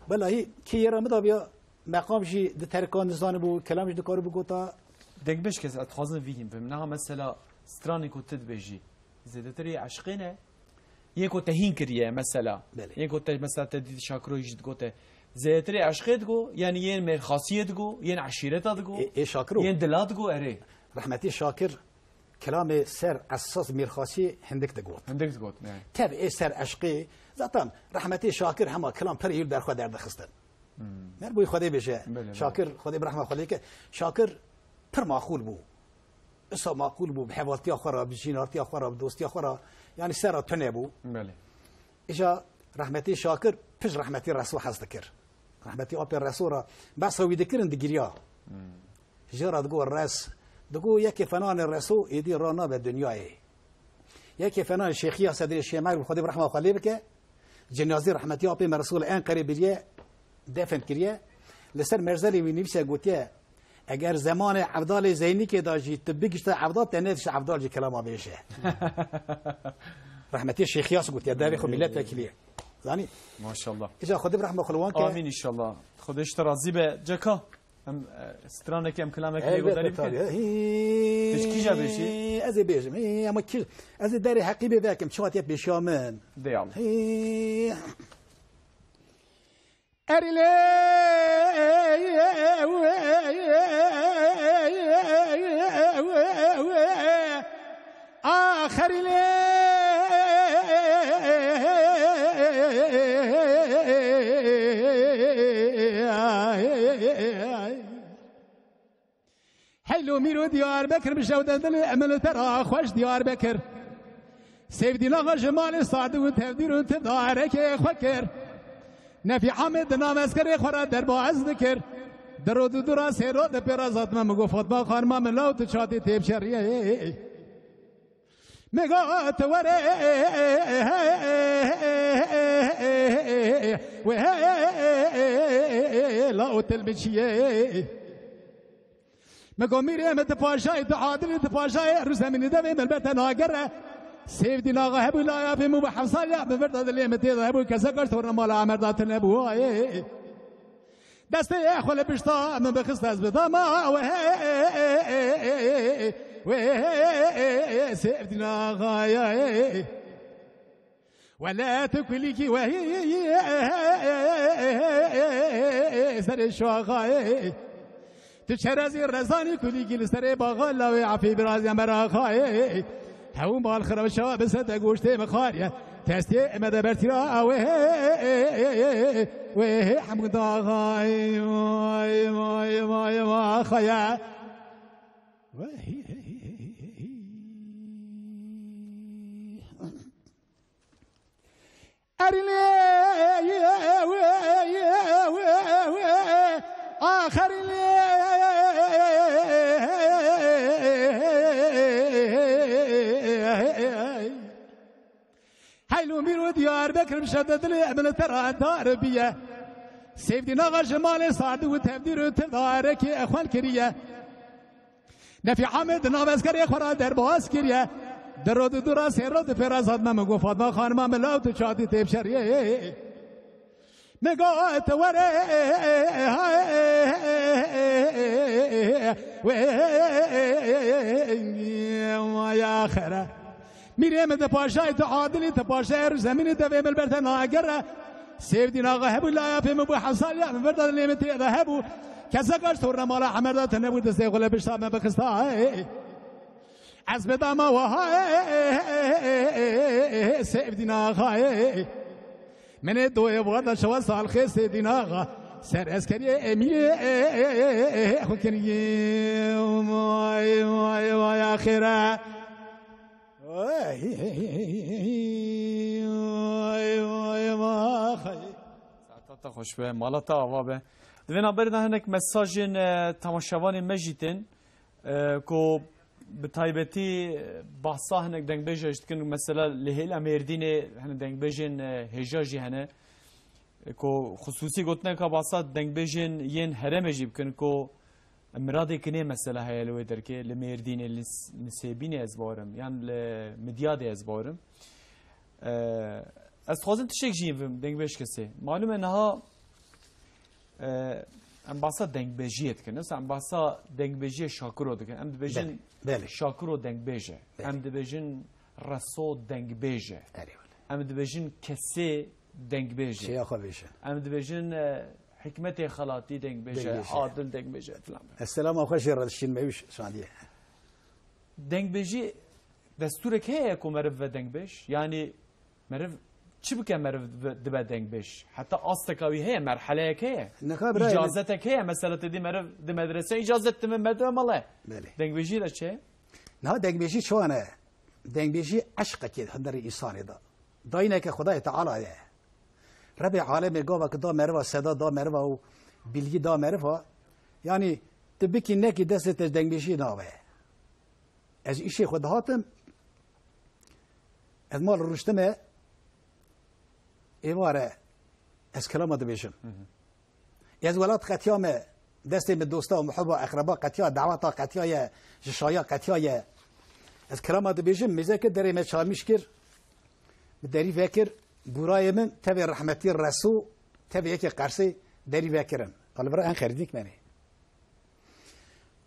Belahî kê yê re min dabiya meqam jî di terkan dizanibû, kelam jî dikaribû gota. Dengbêj kes, ez dixwazim vî hîn bim. Niha mesela stranê ku tu dibêjî, zêdetir yê eşqê ne? Yên ku te hîn kiriye mesela. Belê. Yên ku te mesela te dît Şakiro jî digote. Zêdetir yê eşqê digo, yanî yên mêrxasiyê digo, yên eşîreta digo, Ê, ê Şakiro. Yên dila digo, erê. Rehmetî Şakir Kelamê ser esas mêrxasî hindik digot. Hindik digot, ne. Tev ê ser eşqê, zaten rehmetê Şakir hema kelam pir yû ber xwe derdixistin. Hmm. Mer bûyî Xwedê bêje. Belê, belê. Şakir, Xwedê bi rehma xwe lê ke, Şakir pir maqûl bû. Isa maqûl bû, bi hevaltiya xwe re, bi jînartiya xwe re, bi dostiya xwe re, yanî ser re tune bû. Belê. Îja rehmetê Şakir, pir rehmetê Reso hez dikir. Rehmetî apê Reso re behsa wî dikirin, digiriya. Hmm. Jê re digot Res, digot yekê fenanê Reso êdî ra nabe dinyayê. Yekê fenanê Şêxiya Sedrê Şêmer bi Xwedê bi rehma xwe lê bike, cenazî rehmetî apê me Reso li Enqerê biriye, defin kiriye. Li ser merzelê wî nivîse gotiye, eger zemanê Evdalê Zeynîkê de jî tu bigişte Evdal, te nedişt Evdal jî kelama bêje. Rehmetî Şêxiyas gotiye, devê xwe milletvekilî ye. Zanî? Maşallah. Îca Xwedê bi rehma xwe li wan ke. Amîn înşallah. Xwedê ji te razî be. Ceka. Em, e, stranekê em kilamekê lê Elbette, godarî bikin. Tabii. Hî. Tu ji kîja bêjî? Ez ê bêjim. Hî, ama kî, ez ê derê heqî bê vekim. Çi hatiye pêşiya min? Dey Allah. Hî. Erîlê. Axerîlê. Heylo mîro Diyarbekir bi şew de dilê min li te ra xweş Diyarbekir. Sêvdîn axa ji malê sadi û tevdîr û tiv darekê xwe kir. Nefî Amê di nav eskerê xwe re derbaz dikir. Di ro di du ra sê ro di pê re zat me min got Fatma xanima min law tu çatê tê biçeriyê. Min got were wê law til min çiyê. Min got mîrê min di paşayê, tu adilî di paşayê, rûzemînî devê min ber te nagere. Sêvdîn axa hebû laya pê min bû heft sal ya, min vir da dilê min tê de hebû, kesek kaş torna mala Emer da tune bû. Ayê. Destê xwe li pişta min bixist ez bidama wê, wê Sêvdîn axayê. Wele tu kulîkî wehî serê şaxayê. Tu çerezî rezanî kulîkî li serê baxa lawê efê birazî Emer axayê. Hewû mal xirab şawa bi sete goştê min xariye. Testê me de bertîra wê, wê hemû daxayê. Vay, vay, vay, vay, axaya. Wehî. Erîlê, axerîlê. Heylo mîro Diyarbekir bi şev de dilê min li te re dar biye. Sêvdîn axa ji malê sadi û tevdîr û tiv darekê xwen kiriye. Nefî Amê di nav eskerê xwe re derbas kiriye. Di ro di du ra sê ro di pê re zat me min got Fatma xanima min law tu çatî tê biçeriyê. Nega te were, waya xere. Mîrê min de paşayê te adilî, te paşayê zemînê te vê min ber te nagere. Sêvdîn axa hebû, laya pê min bû hesal ya min verda lê min tê de hebû. Kesek aş torna mala Emer da te nebû destê xwe le bişta me bixista. Ez bedama waha, Sêvdîn axa. Menê doyê warda şewa salxê Sêdîn axa. Ser eskeriyê Emîrê xwe kiriye. Vay, vay, vay, axêre. Vay, vay, vay. Saeta te xweş be, mala te ava be. Di vê navberê de hinek mesajên, e, temaşevanên me jî tên, e, ku bi taybetî, e, bahsa hinek dengbêja jî dikin, mesela li hêla Mêrdînê hinek dengbêjên, e, hêja jî hene, e, ku xisûsî gotineka bahsa dengbêjên yên herêmê jî bikin, ku miradê kinê mesela heye li wê derkê, li Mêrdînê, li S-, li Sêbînê ez bawerim, yan li Midyadê ez bawerim. E, ez dixwazim tiştek jî vim dengbêj kesê. Malûm e niha, e, em bahsa dengbêjiyê dikin. Mesela em bahsa dengbêjiyê Şakiro dikin. Em dibêjin Belê, belê. Şakiro dengbêj e. Belê. Em dibêjin Reso dengbêj e. Erê wele. Em dibêjin kesê dengbêj e. Şêya xwe bêje. Em dibêjin, e, Hikmetê Xelatî dengbêj e, Dengbêj e. Adil dengbêj e filan. Ez selama xwe jê re dişînim, ew jî şandiye. Dengbêjî destûrek heye ku meriv ve dengbêj? Yanî meriv çi bike meriv ve, dibe dengbêj? Heta asteka wî heye, merheleyek heye? Neka birayê min. Îcazetek heye? Mesela te dî meriv di medrese îcazet dime, me dibe mala. Belê. Dengbêjî de çi? Niha dengbêjî çi wan e? Dengbêjî eşqekê hundirê însanê de. Dayîneke Xwedayê Teala ye. Rebê alemê gava ki da meriva, seda da meriva û bilgî da meriva. Yanî tu bikî nekî destê te ji dengbêjî nabe. Ez îşê xwe dihatim. Ez mal rûştime. Êvare ez kelama dibêjim. Hı hı. Ez welat qetiya me, destê min dosta û muhiba, eqreba qetiya, daweta qetiya ye, ji şaya qetiya ye. Ez kelama dibêjim, mêze kir derê me çarmîş kir, bi derî vekir, bûrayê min tevê rehmetî Reso, tevê yekê Qersê derî vekirin. Qalibira en xerîdîk menê.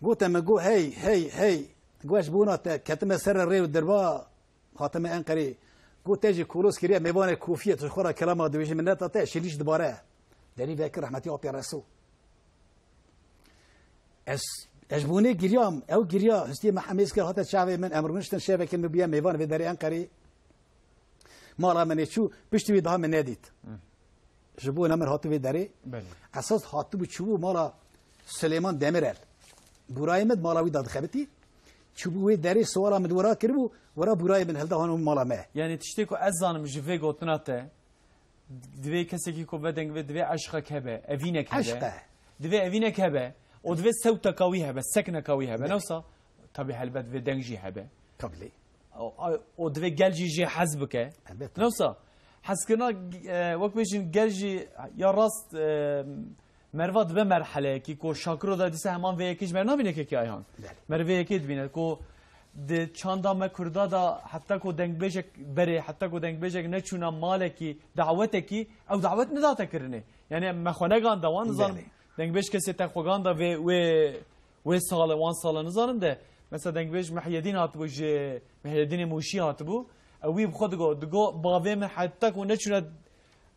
Gote min, got, hey, hey, hey. Got, ez ji bona te ketime ser rê û dirba, hatime Enqerê. Got, te jî kolos kiriye, mêvanê kofiyê, tu ji xwe re kelama dibêjî, min neta te, şilîş dibare. Derî vekir rehmetî apê Reso. Ez, ez ji bonê giriyam, ew giriya, histiyê me hemêz kir, hate çavê min, em rûniştin şevekê min bûye mêvan vê derê Enqerê. Mala min ê çû, piştî wî daha min nedît. Hı. Ji bo ne min hatibû vê derê. Belê. Esas hatibû çûbû mala Silêman Demirel. Bûrayê min di mala wî de dixebitî. Çûbû wê derê, siwara min di wira kiribû, wira bûrayê min hilda han mala me. Yanî tiştê ku ez zanim ji vê gotina te, divê kesekî ku vedeng vê, divê eşqek hebe, evînek hebe. Eşq e. Divê evînek hebe. Û divê sewteka wî hebe, sekneka wî hebe. Belê. Ne wisa? Tabî helbet vê deng jî hebe. Tabii. O, o, o divê gel jî jê hez bike. Elbette. Ne wisa? Hezkirina, e, wek bêjin gel jî ya rast, e, meriva dibe merheleyekî ku Şakiro de dîsa heman vê yekê ji ber nabîne kekê Ayhan. Belê. Meriv vê yekê dibîne ku di çanda me Kurda de heta ku dengbêjek berê, heta ku dengbêjek neçûna malekî, dawetekî, ew dawet nedate kirinê. Yani me xwe neganda wan, nizanim. Belê. Dengbêj kesê te xwe ganda vê, wê, wê sale, wan sale nizanim de. Mesela dengbêj Mehyedîn hatibû ji, Mehyedînê Mûşî hatibû. Ew wî bi xwe digo, digo, bavê min heta ku neçûne,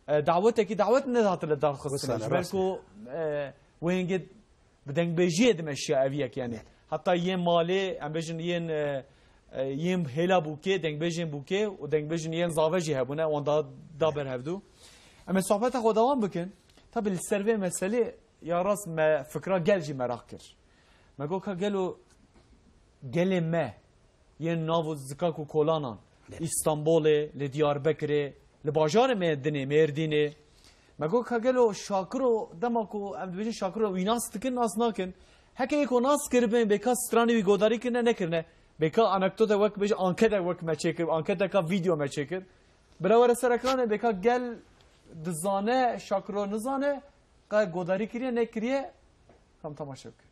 e, dawetekî, dawet nehatine darxistin. Wisa Ji ber rast ku, e, wê hingê bi dengbêjiyê dimeşiya ev yek yani. Evet. Heta yên malê, em bêjin yên, e, e, yên hêla bûkê, dengbêjên bûkê û dengbêjên yên zave jî hebûne, wan da, da ber hevdû. Em ê sohbeta xwe dewam bikin. Tabi li ser vê meselê ya rast me fikra gel jî meraq kir. Me got ka gelo gelê me yên nav û zikak û kolanan, Evet. Îstanbolê, li Diyarbekirê, li bajarê me dinê, Mêrdînê. Me got ka gelo Şakiro, dema ku em dibêjin Şakiro, wî nas dikin, nas nakin. Heke yê ku nas kiribin, bêka stranê wî godarî kirine, nekirine. Bêka anekdote wek bêje, ankete wek me çêkir, anketeka vîdeo me çêkir. Bira were ser ekranê, bêka gel dizane, Şakiro nizane, ka godarî kiriye, nekiriye, kam temaşe bike.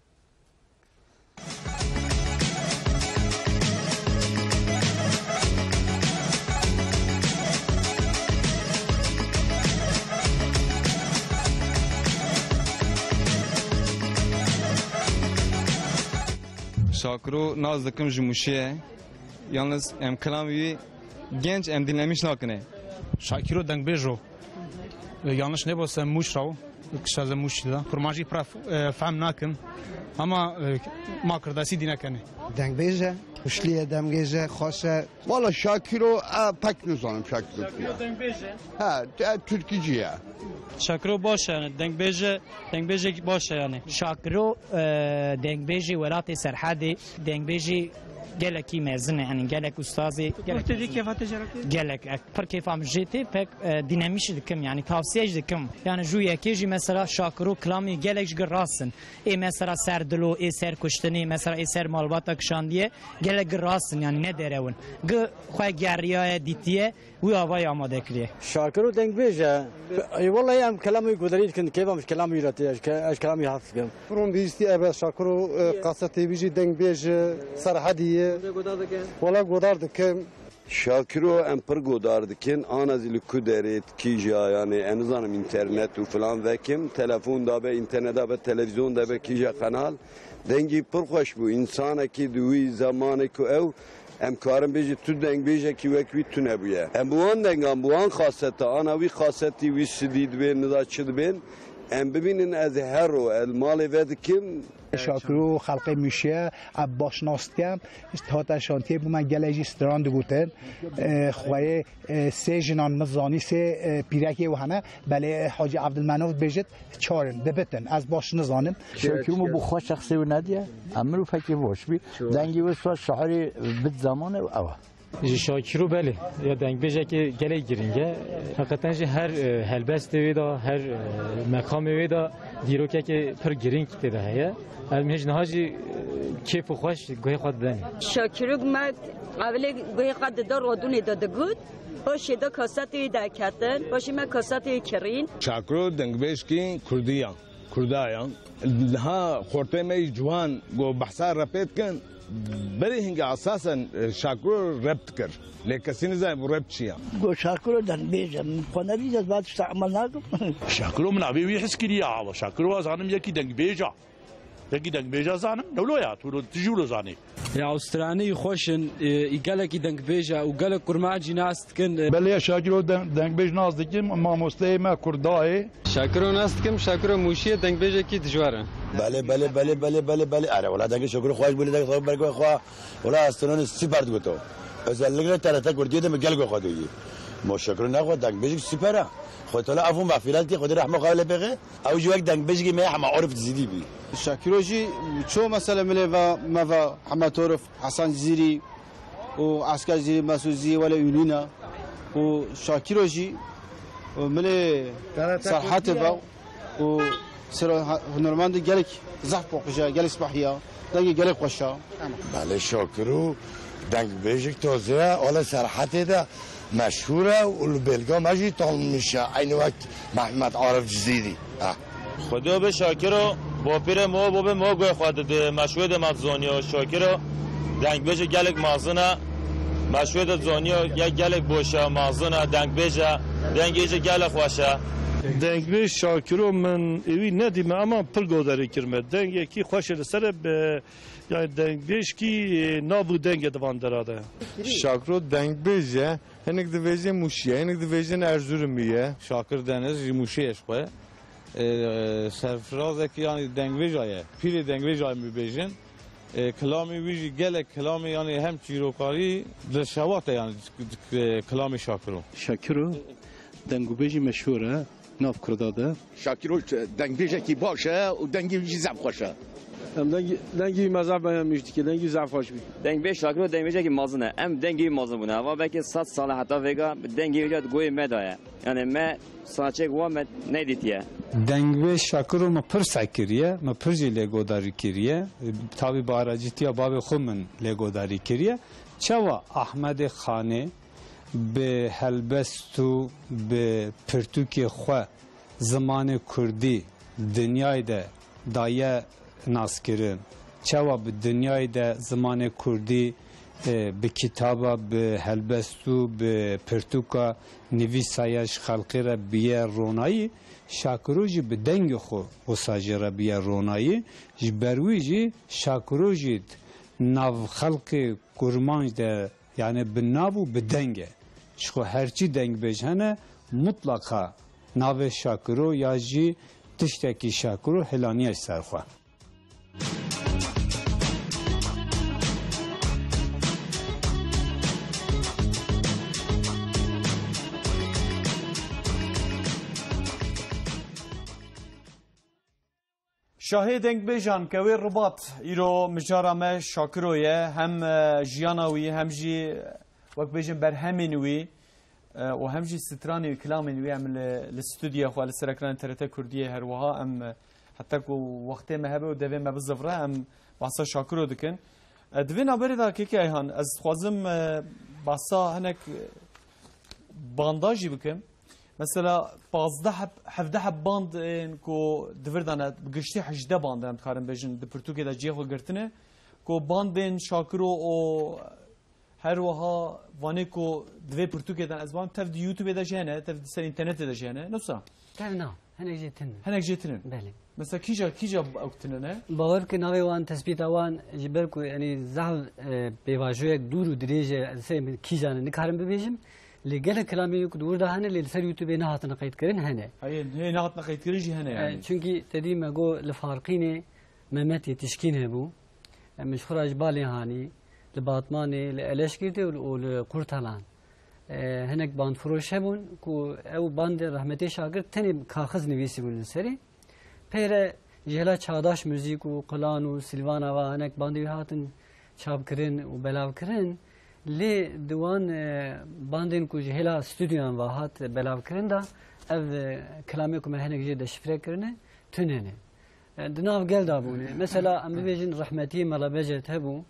Şakiro nas dikim ji Mûşê ye. Yalnız em kilam wî genç em dinlemiş nakine. Şakiro dengbêj o. E, yanlış nebose Mûş ra o. Kişa ze Mûş da. Kurmancî pra f-, e, fehm nakim. Ama, e, ma kirdasî dîne kenê. Dengbêj e. Huşlî ye, dengbêj e, xweş e. Valla Şakiro, e, pek nizanim Şakiro. Şakiro dengbêj e. Ha, e, Türkücü ya. Şakiro baş e yani, dengbêj e, dengbêjek baş e yani. Şakiro, e, dengbêjê welatê Serhedê, dengbêjê gelekî mezin e yani, gelek ustazê, gelek Rûpê mezin. Kêfa te jî re kê? Gelek, e, pir kêfa min jê tê, pek, e, dînemîş dikim yani, tavsiye jî dikim. Yani jû yekê jî mesela Şakiro kilamê gelek ji gi rast in. Ê mesela ser dilo, ê ser kuştinê, mesela ê ser malbata kişandiye, gelek gi rast in, yani ne derewin. Gi xwe geriyaye, dîtiye, wî avayî amade kiriye. Şakiro dengbêj e. Ey, wellahî em kelamê wî guderî dikin, keyfa min ji kelamê wî re tê, ez ke-, ez ji kelamê wî hez dikim. Firon bihîstî ebe Şakiro, e, kasetê wî jî dengbêj e, Serhedî ye. Wela godar dikim. Şakiro em pir godar dikin, ana zî li ku derê, kîja, yanî, ez nizanim, înternet û filan vekim, telefon de be, înternet de be, televîzyon de be, kîja qenal, dengî pir xweş bû. Însanekî di wî zemanê ku ew, em karin bêjin, tu dengbêjekî wek wî tune bûye. Em bi wan dengan, bi wan xaseta, ana wî xasetî, wî sidî dibên, nida çi dibên, em bibînin, ez her ro, ez malê vedikim. Şakiro xelqê Mûşê ye, ez baş nas dikim. Hate şantiyê bi me gelek jî stran digotin. E, xweyê, e, sê jinan min zanî, sê, e, pîrekê û hene. Belê Hacî Evdilmenov dibêjit, çar in, dibitin. Ez baş nizanim. Şakiro min bi xwe şexsê wî nediye. Em mirov fekê baş bî. Dengê wî saz şairê bit zemanê û ew e. Ji Şakiro belê, ya dengbêjekê gelek girîng e. Heqeten jî her, e, helbestê wê de, her, e, meqamê wê de dîrokekê pir girîng tê de heye. Em hêj niha jî, e, kêf û xweş guhê xwe didin. Şakiro me evilê guhê xwe dida rodûnê de digot, paşê de kasetê wî derketin, paşê me kasetê wî kirîn. Şakiro dengbêjkî kurdî ya. Kurda ya. Niha xortê me yî ciwan ku behsa repê dikin, berê hingê esasen, e, Şakiro rep dikir. Lê kesî nizane bu rep çi ya. Go Şakiro dengbêj e. Min xwe nedît, ez ba tişta emal nakim. Şakiro min avê wî his kiriye awa. Şakiro ez zanim yekî dengbêj a. Yekî dengbêj a zanim. Newlo ya, tu lo, tu jî lo zanî. Ya stranî xweş in, e, î gelekî dengbêj e û gelek kurmancî nas dikin, e. Belê Şakiro den-, dengbêj nas dikim, mamosteyê me Kurdayê. Şakiro nas dikim, Şakiro Mûşiyê dengbêjekî dijwar e. Belê, belê, belê, belê, belê, belê. Are, wela dengê Şakiro xweş bû, lê dengê xwe bergo xwe. Wela astronî süper digoto. Özellikle T R T Kurdiyê de mi gelgo xwe doyî. Mo Şakiro ne xwe dengbêjek süper e. Xwe tala avû mexfîretî xwe de rehma xwe lê pêxe. Ew jî wek dengbêjekî me hema orif zîdî bî. Şakiro jî ço mesele milê ve me ve Hemed Orif, Hasan Cizîrî û Esker Cizîrî, Mesûd Cizîrî wele ünlü ne. Û Şakiro jî milê Serhetê ve û sero hunermendê gelek zehf paqij e, gelek spehî ya, dengê gelek xweş e. Belê Şakiro dengbêjek taze ye, wele Serhetê de meşhûr e û li bêlga me jî tanınmış e, eynî wek Mehmet Arif Cizîrî. Ha. Xwedê be Şakiro, bapîrê me, babê me guhê xwe dide, meşhûrê de me dizaniyo. Şakiro dengbêjê gelek mezin e, meşhûrê de dizaniyo, ya gelek baş e, mezin e, dengbêj e, dengê jî gelek xweş e. Dengbêj Şakiro min êwî nedîme, ema pir godarî kirime. Dengekî xweş e li ser e, bi, yani dengbêjkî, e, nav û dengê di van dera de. Şakiro dengbêj e. Hinek dibêjin Mûşî ye, hinek dibêjin Erzurumî ye. Şakir Deniz ji Mûşê ye ji xwe. E, serfirazekî, yanî dengbêja ye. Pîrê dengbêja ye em bibêjin. E, kilamê wî jî gelek kilamê, yanî hem çîrokarî dilşewat e, yanî, e, kilamê Şakiro. Şakiro dengûbêjî meşhûr e nav Kurda de. Şakiro dengbêjekî baş e û dengê wî jî zaf xweş e. Em dengî, dengî wî me zaf beyanmîş dike, dengî wî zaf xweş bî. Dengbêj Şakiro dengbêjekî mezin e. Em dengê wî mezin bûne. Eva belkî sed sal e heta vêga dengê wî di goyê me de ye. Yani me sanatçiyek wa me nedîtiye. Dengbêj Şakiro me pir seh kiriye, me pir jî lêgodarî kiriye. Tabî bi aracîtiya bavê xwe min lêgodarî kiriye. Çawa Ahmedê Xanê bi helbest û bi pirtûkê xwe zimanê kurdî dinyayê de daye naskirin. Çawa bi dinyayê de zimanê kurdî, e, bi kitaba, bi helbest û bi pirtûka nivîsaya ji xelkê re biye ronayî, Şakiro jî bi dengê xwe wisa jê re biye ronayî. Ji ber wî jî Şakiro jî nav xelkê kurmanc de, yani bi nav û bi deng e. Ji xwe herçî dengbêj hene, mutlaqa navê Şakiro ya jî tiştekî Şakiro hilaniye ji ser xwe. Şahê dengbêjan Kewê Ribat îro mijara me Şakiro ye. Hem e, jiyana wî hem jî wek bêjin berhemên wî e, û hem jî stranê wî, kilamên wî em li, li stûdyoya xwe li ser ekranê T R T Kurdiyê her wiha em e, heta ku wextê me hebe û devê me bizivre em behsa Şakiro dikin. E, di vê navberê de kekê Ayhan ez dixwazim e, behsa hinek e, banda jî bikim. Mesela pazdeh heb, hevdeh heb band ên ku di vir de ne, bi giştî hejdeh band em dikarin bêjin di pirtûkê de cihê xwe girtine, ku bandên Şakiro û her wiha vanê ku di vê pirtûkê de ez banim tev di YouTubeê de jî hene, tev di ser înternetê de jî hene. Nusa? Tev na, hinek jê tinin. Hinek jê tinin. Belê. Mesela kîja, kîja ew tinin e? Bawer ke navê wan, tespîta wan ji ber ku yanî zehf e, pêvajoyek dûr û dirêj e, ez ser min kîjan e nikarim bibêjim. Lê gelek kilamê ku di wir de hene lê li ser YouTubeê nehatine qeydkirin hene. Heye, heye nehatine qeydkirin jî hene E, yanî. Çunkî te dî me got li Farqînê Mehmet Yetişkîn hebû. Em ji xwe re ji Balê Hanî, li Batmanê, li Eleşkirtê û li, û li Qurtalan. E, hinek bandfiroş hebûn ku ew bandê rehmetê Şakir tenê kaxiz nivîsîbûn li serê. Pê re ji hêla Çağdaş Müzik û Kulan û Silvana ve hinek bandê wî hatin çapkirin û belavkirin. Lê di wan e, bandên ku ji hêla stûdyoyan ve hat belavkirin de ev e, kilamê ku me hinek jê deşifre kirine tune ne. E, di nav gel de bûne. Mesela em bibêjin rehmetî Mela Becet hebû.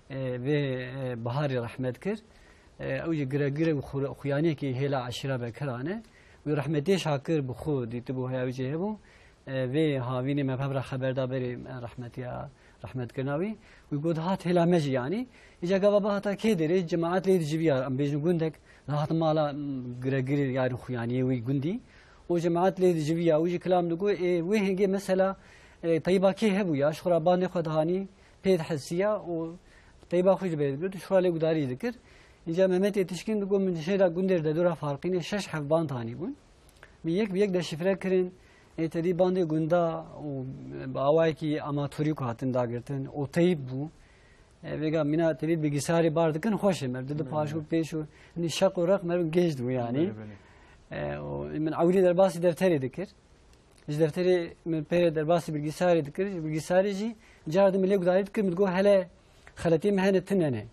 E, vê e, Biharî rehmet kir. E, ew jî giregire û xu- xuyaniyekî hêla eşîra Bekiran e. Wî rehmetiyê Şakir bi xwe dîtibû heya wî jê hebû. E, vê havînê me bi hev re xeber da berê e, rehmetiya, rehmetkirina wî. Wî got hat hêla me jî yanî. Îca gava bihata kê derê cemaet lê diciviya, em bêjin gundek, dihat mala m, giregirê yani xuyaniyê wî gundî. Û cemaet lê diciviya, wî jî kilam digot, ê, wê hingê mesela e, teyba kê hebû ya, ji xwe re bandê xwe dihanî, pê dihesiya û teyba xwe ji bê dibir, ji xwe re lê gudarî dikir. Îca Mehmet Yetişkin digot, min jê re gundê de dora Farqînê şeş heft band hanî bûn. Min yek bi yek deşifre kirin, ê tedî bandê gunda û bi awayekî amatorî ku hatin dagirtin û teyb bû. E, vêga mîna tevî bilgisayarê bar dikin xweş e, merv didi paş û pêş û hinî şeq û req merv gêj dibû yanî. Belê, belê. E, û min ewilî derbasî defterê dikir. Ji defterê min pê re derbasî bilgisayarê dikir. Ji bilgisayarê jî car di min lê gudarî dikir, min digot hele xeletiyê min hene tune ne.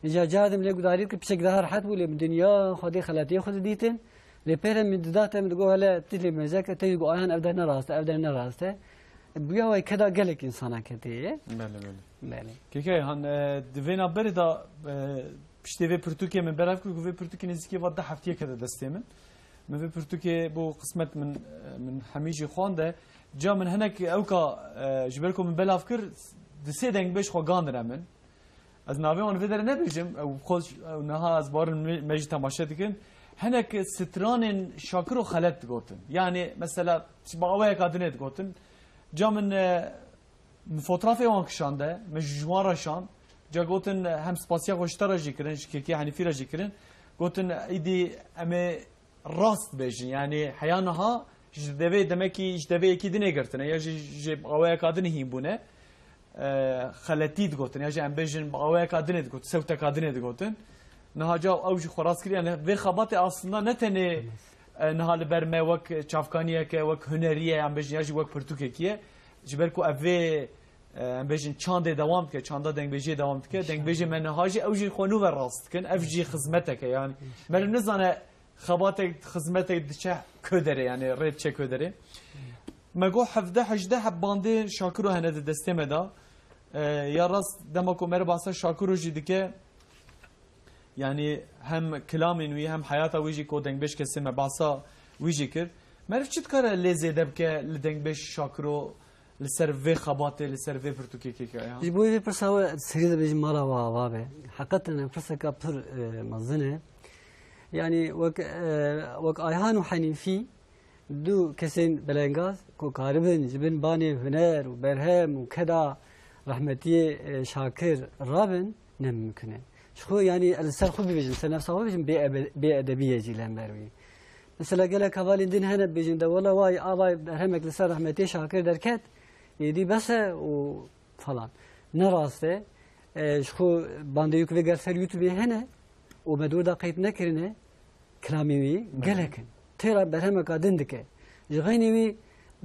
Îca car di min lê gudarî dikir, piçek daha rehet bû, lê min dinya Xwedê xeletiyê xwe didîtin. Lê pê re min dida te, min digot hele tu lê mêze ke, te jî got Ayhan ev der ne rast e, ev der ne rast e. Bi ya wê keda gelek însana ketê ye. Belê, belê. Belê. Kekê Ayhan, e, di vê navberê de e, piştê vê pirtûkê min belav kir ku vê pirtûkê nêzîkî va deh heftiyeke de destê min. Min vê pirtûkê bû qismet min, e, min hemî jî xwande. Ca min hinek ewka, e, ji ber ku min belav kir, di sê dengbêj xwe gandine min. Ez navê wan vê derê nebêjim, ew xwe, ew niha ez barin me, me jî temaşe dikin. Hinek stranên Şakiro xelet digotin. Yani mesela bi awayeka dinê digotin. Ca min, e, Min fotrafê wan kişande, min ji wan re şand. Ca gotin, hem spasiya xwe ji te re jî kirin, ji Kekê Henîfî re jî kirin. Gotin, îdî em ê rast bêjin. Yani heya niha ji devê, demekî ji devê yekî dinê girtine ya jî ji awayeka dinê hîn bûne. E, xeletî digotin ya jî em bêjin bi awayeka dinê digotin, sewteka dinê digotin. Niha ca ew jî xwe rast kiriye. Yani vê xebatê aslında ne tenê e, niha li ber me wek çavkaniyeke, wek huneriyê, em bêjin ya jî wek pirtûkekî ye. Ji ber ku ev vê, e, em bêjin çandê dewam dike, çanda dengbêjiyê dewam dike. Dengbêjê me niha jî ew jî xwe nû ve rast dikin. Ev jî xizmeteke yani. Meriv nizane xebatek, xizmetek diçe ku derê yani rê diçe ku derê. Me got hevdeh hejdeh heb bandê Şakiro hene di destê me de. E, ya rast dema ku meriv behsa Şakiro jî dike, yanî hem kilamên wî hem heyata wî jî ku dengbêj kesê me behsa wî jî kir. Meriv çi dikare lê zêde bike li dengbêj Şakiro li ser vê xebatê, li ser vê pirtûkê kekê Ayhan? Ji bo vê pirsa we serî dibêjim mala we ava be. Heqeten ev pirseka pir e, mezin e. Yanî wek, e, wek Ayhan û Henîfî du kesên belengaz ku karibin ji bin banê huner û berhem û keda Rehmetiyê, e, Şakir rabin, ne mimkun e. Ji xwe, yanî, li ser xwe bibêjin, ser nefsa xwe bibêjin, bê ebe-, bê edebî ye jî li hember wî. Mesela gelek hevalên din hene bibêjin de, wela way, a vay berhemek li ser rehmetiyê Şakir derket, êdî bes e û falan. Ne rast e. E, ji xwe bandê yû ku vê ger ser YouTubeê hene û me dûr da qeyd nekirine, kilamê wî gelek in. Têra berhemeka din dike. Ji xeynî wî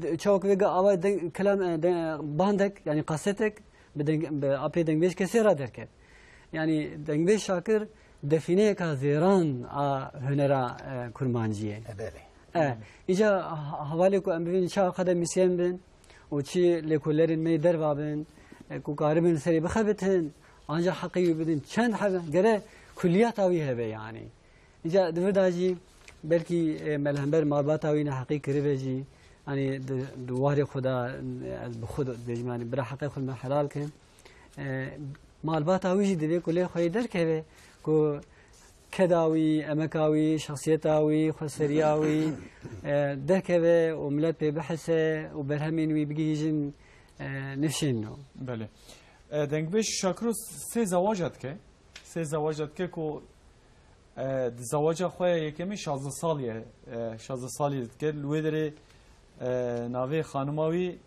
d-, çawa ku vê ga ava deng, kilam, e, de, bandek, yanî kasetek bi deng, bi apê dengbêj kesê re derket. Yanî dengbêj Şakir defîneyeka zêran a hunera, e, kurmanciyê. E, belê. E, îca ha-, hevalê ku em bibînin çi akademîsyen bin û çi lêkolênerên me yê derva bin, e, ku karibin serê bixebitin, anca heqê wî bidin. Çend heb-, gere kulliyata wî hebe yanî. Îca di vir de jî belkî, e, me li hember malbata wî neheqî kiribe jî, yanî di, di warê xwe de, e, ez bi xwe de dibêjim, yanî bira heqê xwe li me helal ke. E, malbata wî jî divê ku lê xwe yê derkeve, ku keda wî, emeka wî, şexsiyeta wî, xweseriya wî, e, derkeve û milet pê bihise û berhemên wî bigihîjin, e, nifşên nû. Belê. E, dengbêj Şakiro sê zewaca dike. Sê zewaca dike ku, e, di zewaca xwe ya yekemîn şazdeh salî ye. E, şazdeh salî dike. Li wê derê, e, navê xanima wî,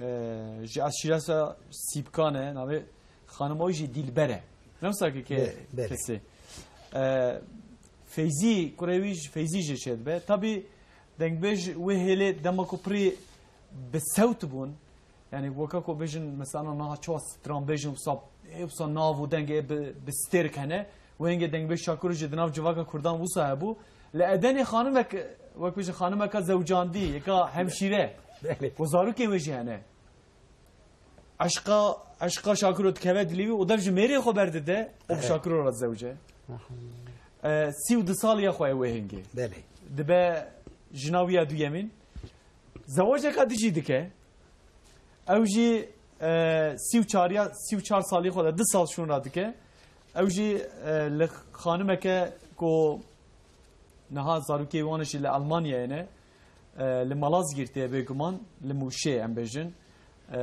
e, ji eşîreta Sîpkan e. Navê xanima wî jî Dîlber e. Ne wisa ke ke-, Be-, belê. Kesê. E, Feyzî, kurê wî jî, Feyzî jî çêdibe. Tabî dengbêj wê hêlê dema ku pirî bi sewt bûn, yanî weka ku bêjin, mesela niha çawa stranbêj in, wisa, ê wisa nav û dengê bi, bi stêrk hene, wê hingê dengbêj Şakiro jî di nav civaka kurdan wisa hebû. Li Edenê xanimek, wek bêjin xanimeka zewcandî, yeka hemşîre, Belê. Ku zarokê wê jî hene. Eşqa, eşqa Şakiro dikeve dilê wî û dev ji mêrê xwe berdide û bi Evet. Şakiro re zewce. Aha. E, sî û du saliya xwe ye wê hingê. Belê. Dibe jina wî ya duyemîn. Zewaceka dijî dike. Ew jî, e, sî û çar ya, sî û çar salî xwe de, du sal şûn ra dike. Ew jî, e, li xanimeke ku niha zarokê wan jî li Almanyayê ne, e, li Malazgirtê bêguman, li Mûşê em bêjin. E,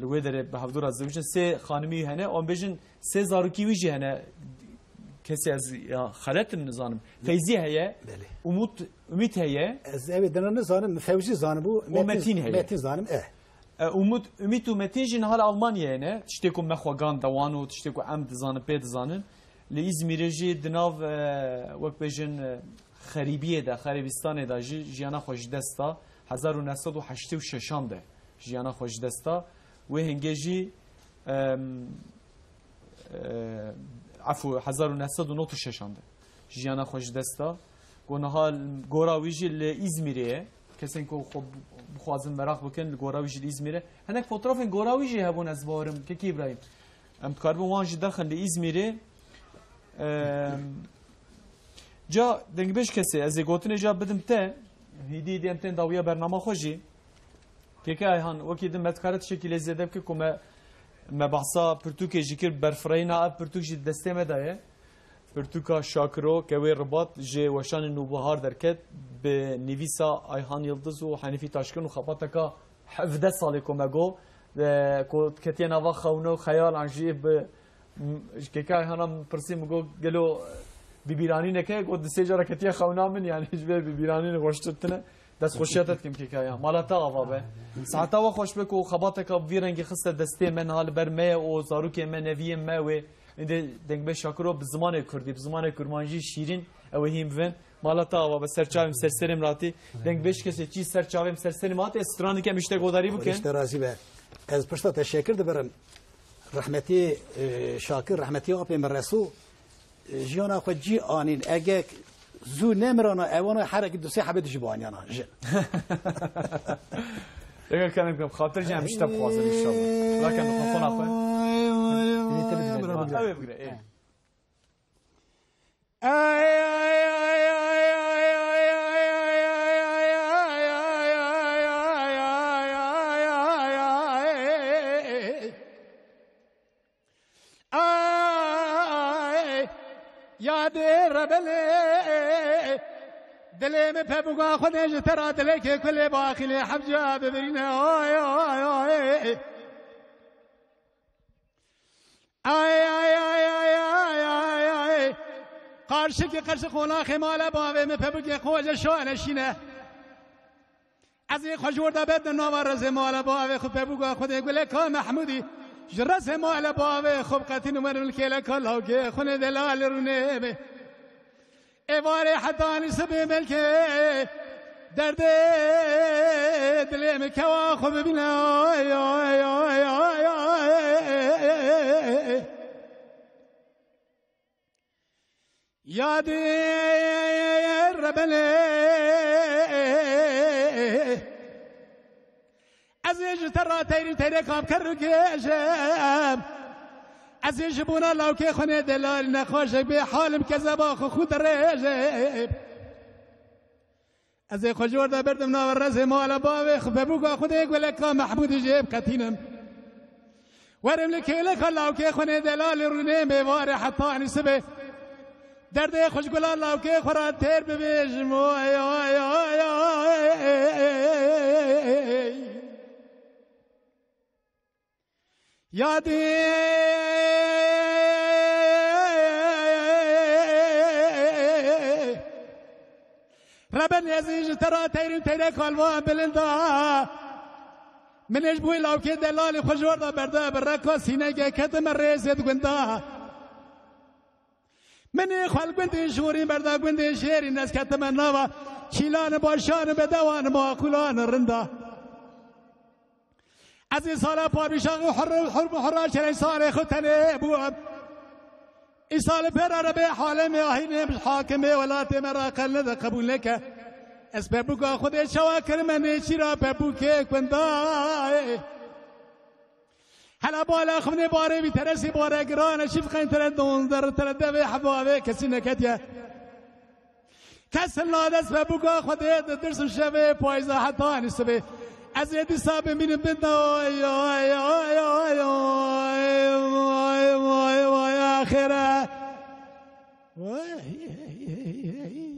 li wê derê bi hevdû re zewicin. Sê xanimî hene, em bêjin sê zarokî wî jî hene. Kesê ez ya xelet im nizanim. Feyzî heye, Belê. Umut, Umît heye. Ez evê dina nizanim, Fewzî zanibû, Û Metin, Metin heye. Metin zanim, e. E, Umut, Umît û Metin jî niha li Almanyayê ne. Tiştê ku me xwe gan de wan û tiştê ku em dizanin, pê dizanin. Li Îzmîrê jî di nav, e, wek bêjin, e, xerîbiyê de, xerîbistanê de jî jiyana xwe ji dest da. Hezar û neh sed û heştê û şeşan de jiyana xwe ji dest da. Wê hingê jî, em, e, efû, hezar û neh sed û nod û şeşan de jiyana xwe ji dest da. Ku niha gora wî jî li Îzmîrê ye. Kesên ku xwe bixwazin meraq bikin, li gora wî jî li Îzmîrê. Hinek fotoğrafên gora wî jî hebûn, ez bawerim, Kekî Îbrahîm. Em dikaribin wan jî derxin li Îzmîrê. Em, ca dengbêj kesê, ez ê gotinê ca bidim te, hîdî hîdî em tên dawiya bernama xwe jî. Keke Ayhan, wekî din me dikare tiştekî lê zêde bike ku me, me behsa pirtûkê jî kir, berfireyna ev pirtûk jî destê me de ye. Pirtûka Şakiro, Kewê Ribat, ji weşanê Nûbihar derket, bi nivîsa Ayhan Yildiz û Henîfî Taşkin û xebateka hevdeh salê ku me got, e, ku ketiye nava xewna û xeyalan jî bi M-, ji Keke Ayhana min pirsî, min got, "Gelo bîbîranînek heye?" Got, "Di sê cara ketiye xewna min, yanî ji vê bîbîranînê xweştir tune." Destxweşiya te dikim, Keke Ayhan. Mala te ava be. Siheta we xweş be ku xebateka bi vî rengî xiste destê me, niha li ber me ye û zarokên me, neviyên me wê. Êndê dengbêj Şakiro bi zimanê kurdî, bi zimanê kurmancî şîrîn, ew ê hîn bivin. Mala te ava be, ser çavê min, ser serê min hatî. Dengbêj kesê çî ser çavê min, ser serê min hatî, ez stranik em îşte godarî bikin. Xwedê ji te razî be. Ez pişta te şekir dibirim. Rehmetî, e, Şakir, rehmetî apê min Reso, e, jiyana xwe cî anîn. Ege zû nemirana, ewana herek du sê hebe dijî baniyana jin. Ege kenem kem, xatir jî em îşte bixwazin înşallah. Rakem mikrofona xwe. Ew ê bigire, ê. Ay, yadê rebelê, dilê min pebuga xwe ne ji te ra dilekê kulê baxîlê hemca bibirîne. Ay, ay, ay. Ay, ay, ay, ay, ay, ay, ay. Qarşikê qeşi qonaxê male bavê min pebûkê qoce şale şîne. Ez ê xwe ji wir de bedim nava rezê male bavê xwe pebûka Xwedê guleka Mehmûdî. Ji rezê male bavê xwe bi qetîn werim li kêleka lawkê xwe nê delalê rûnê bê. Êvarê hetanî sibê belkê derdê dilê min kewa xwe bibîne. Ay, ay, ay, ay, ay. Yadê rebenê. Ez ê ji te re teyrî teyrê kam ker û gêjem. Ez ê ji bona lawkê xwe nê delal nexweşek bê halim kezeba xwe xû dirêjem. Ez ê xwe ji wir de berdim nava rezê mala bavê xwe pebûka Xwedê guleka Mehmûdî jê biqetînim. Werim li kêleka lawkê xwe nê delalê rûnê mêvarê hetanî sibê. Derdê xwe ji gula lawkê xwe re têr bibêjim. Oy, oy, oy, oy. Yadê. Reben ez ê ji te re teyrim teyre kalva bilinda. Min ê ji bo lawkê delalê xwe ji wir de berde bi reka sînege ketime rêzê di gunda. Min ê xwe li gundê jorî berda gundê jêrî nesketime nava çîlan başan bedewan maqulan rinda. Ez ê sala parvîşan û hurr hurr hurra çerê salê xwe tenê bûm. Îsal pêra re bê halê me ahînê bi hakimê welatê me re qel nede qebûl neke. Ez pebûka Xwedê çawa kirime nêçîra pebûkê kundayê. Hela bala xwinê barê vî teresî bare girane çift qeyn tere donzder tere devê hevavê kesî neketiye. Kes hilna dest ve bûka Xwedê didirsim şevê payza hetanî sibê. Ez ê dîsa bimînim bin ay ay ay ay ay ay ay ay axire. Vay.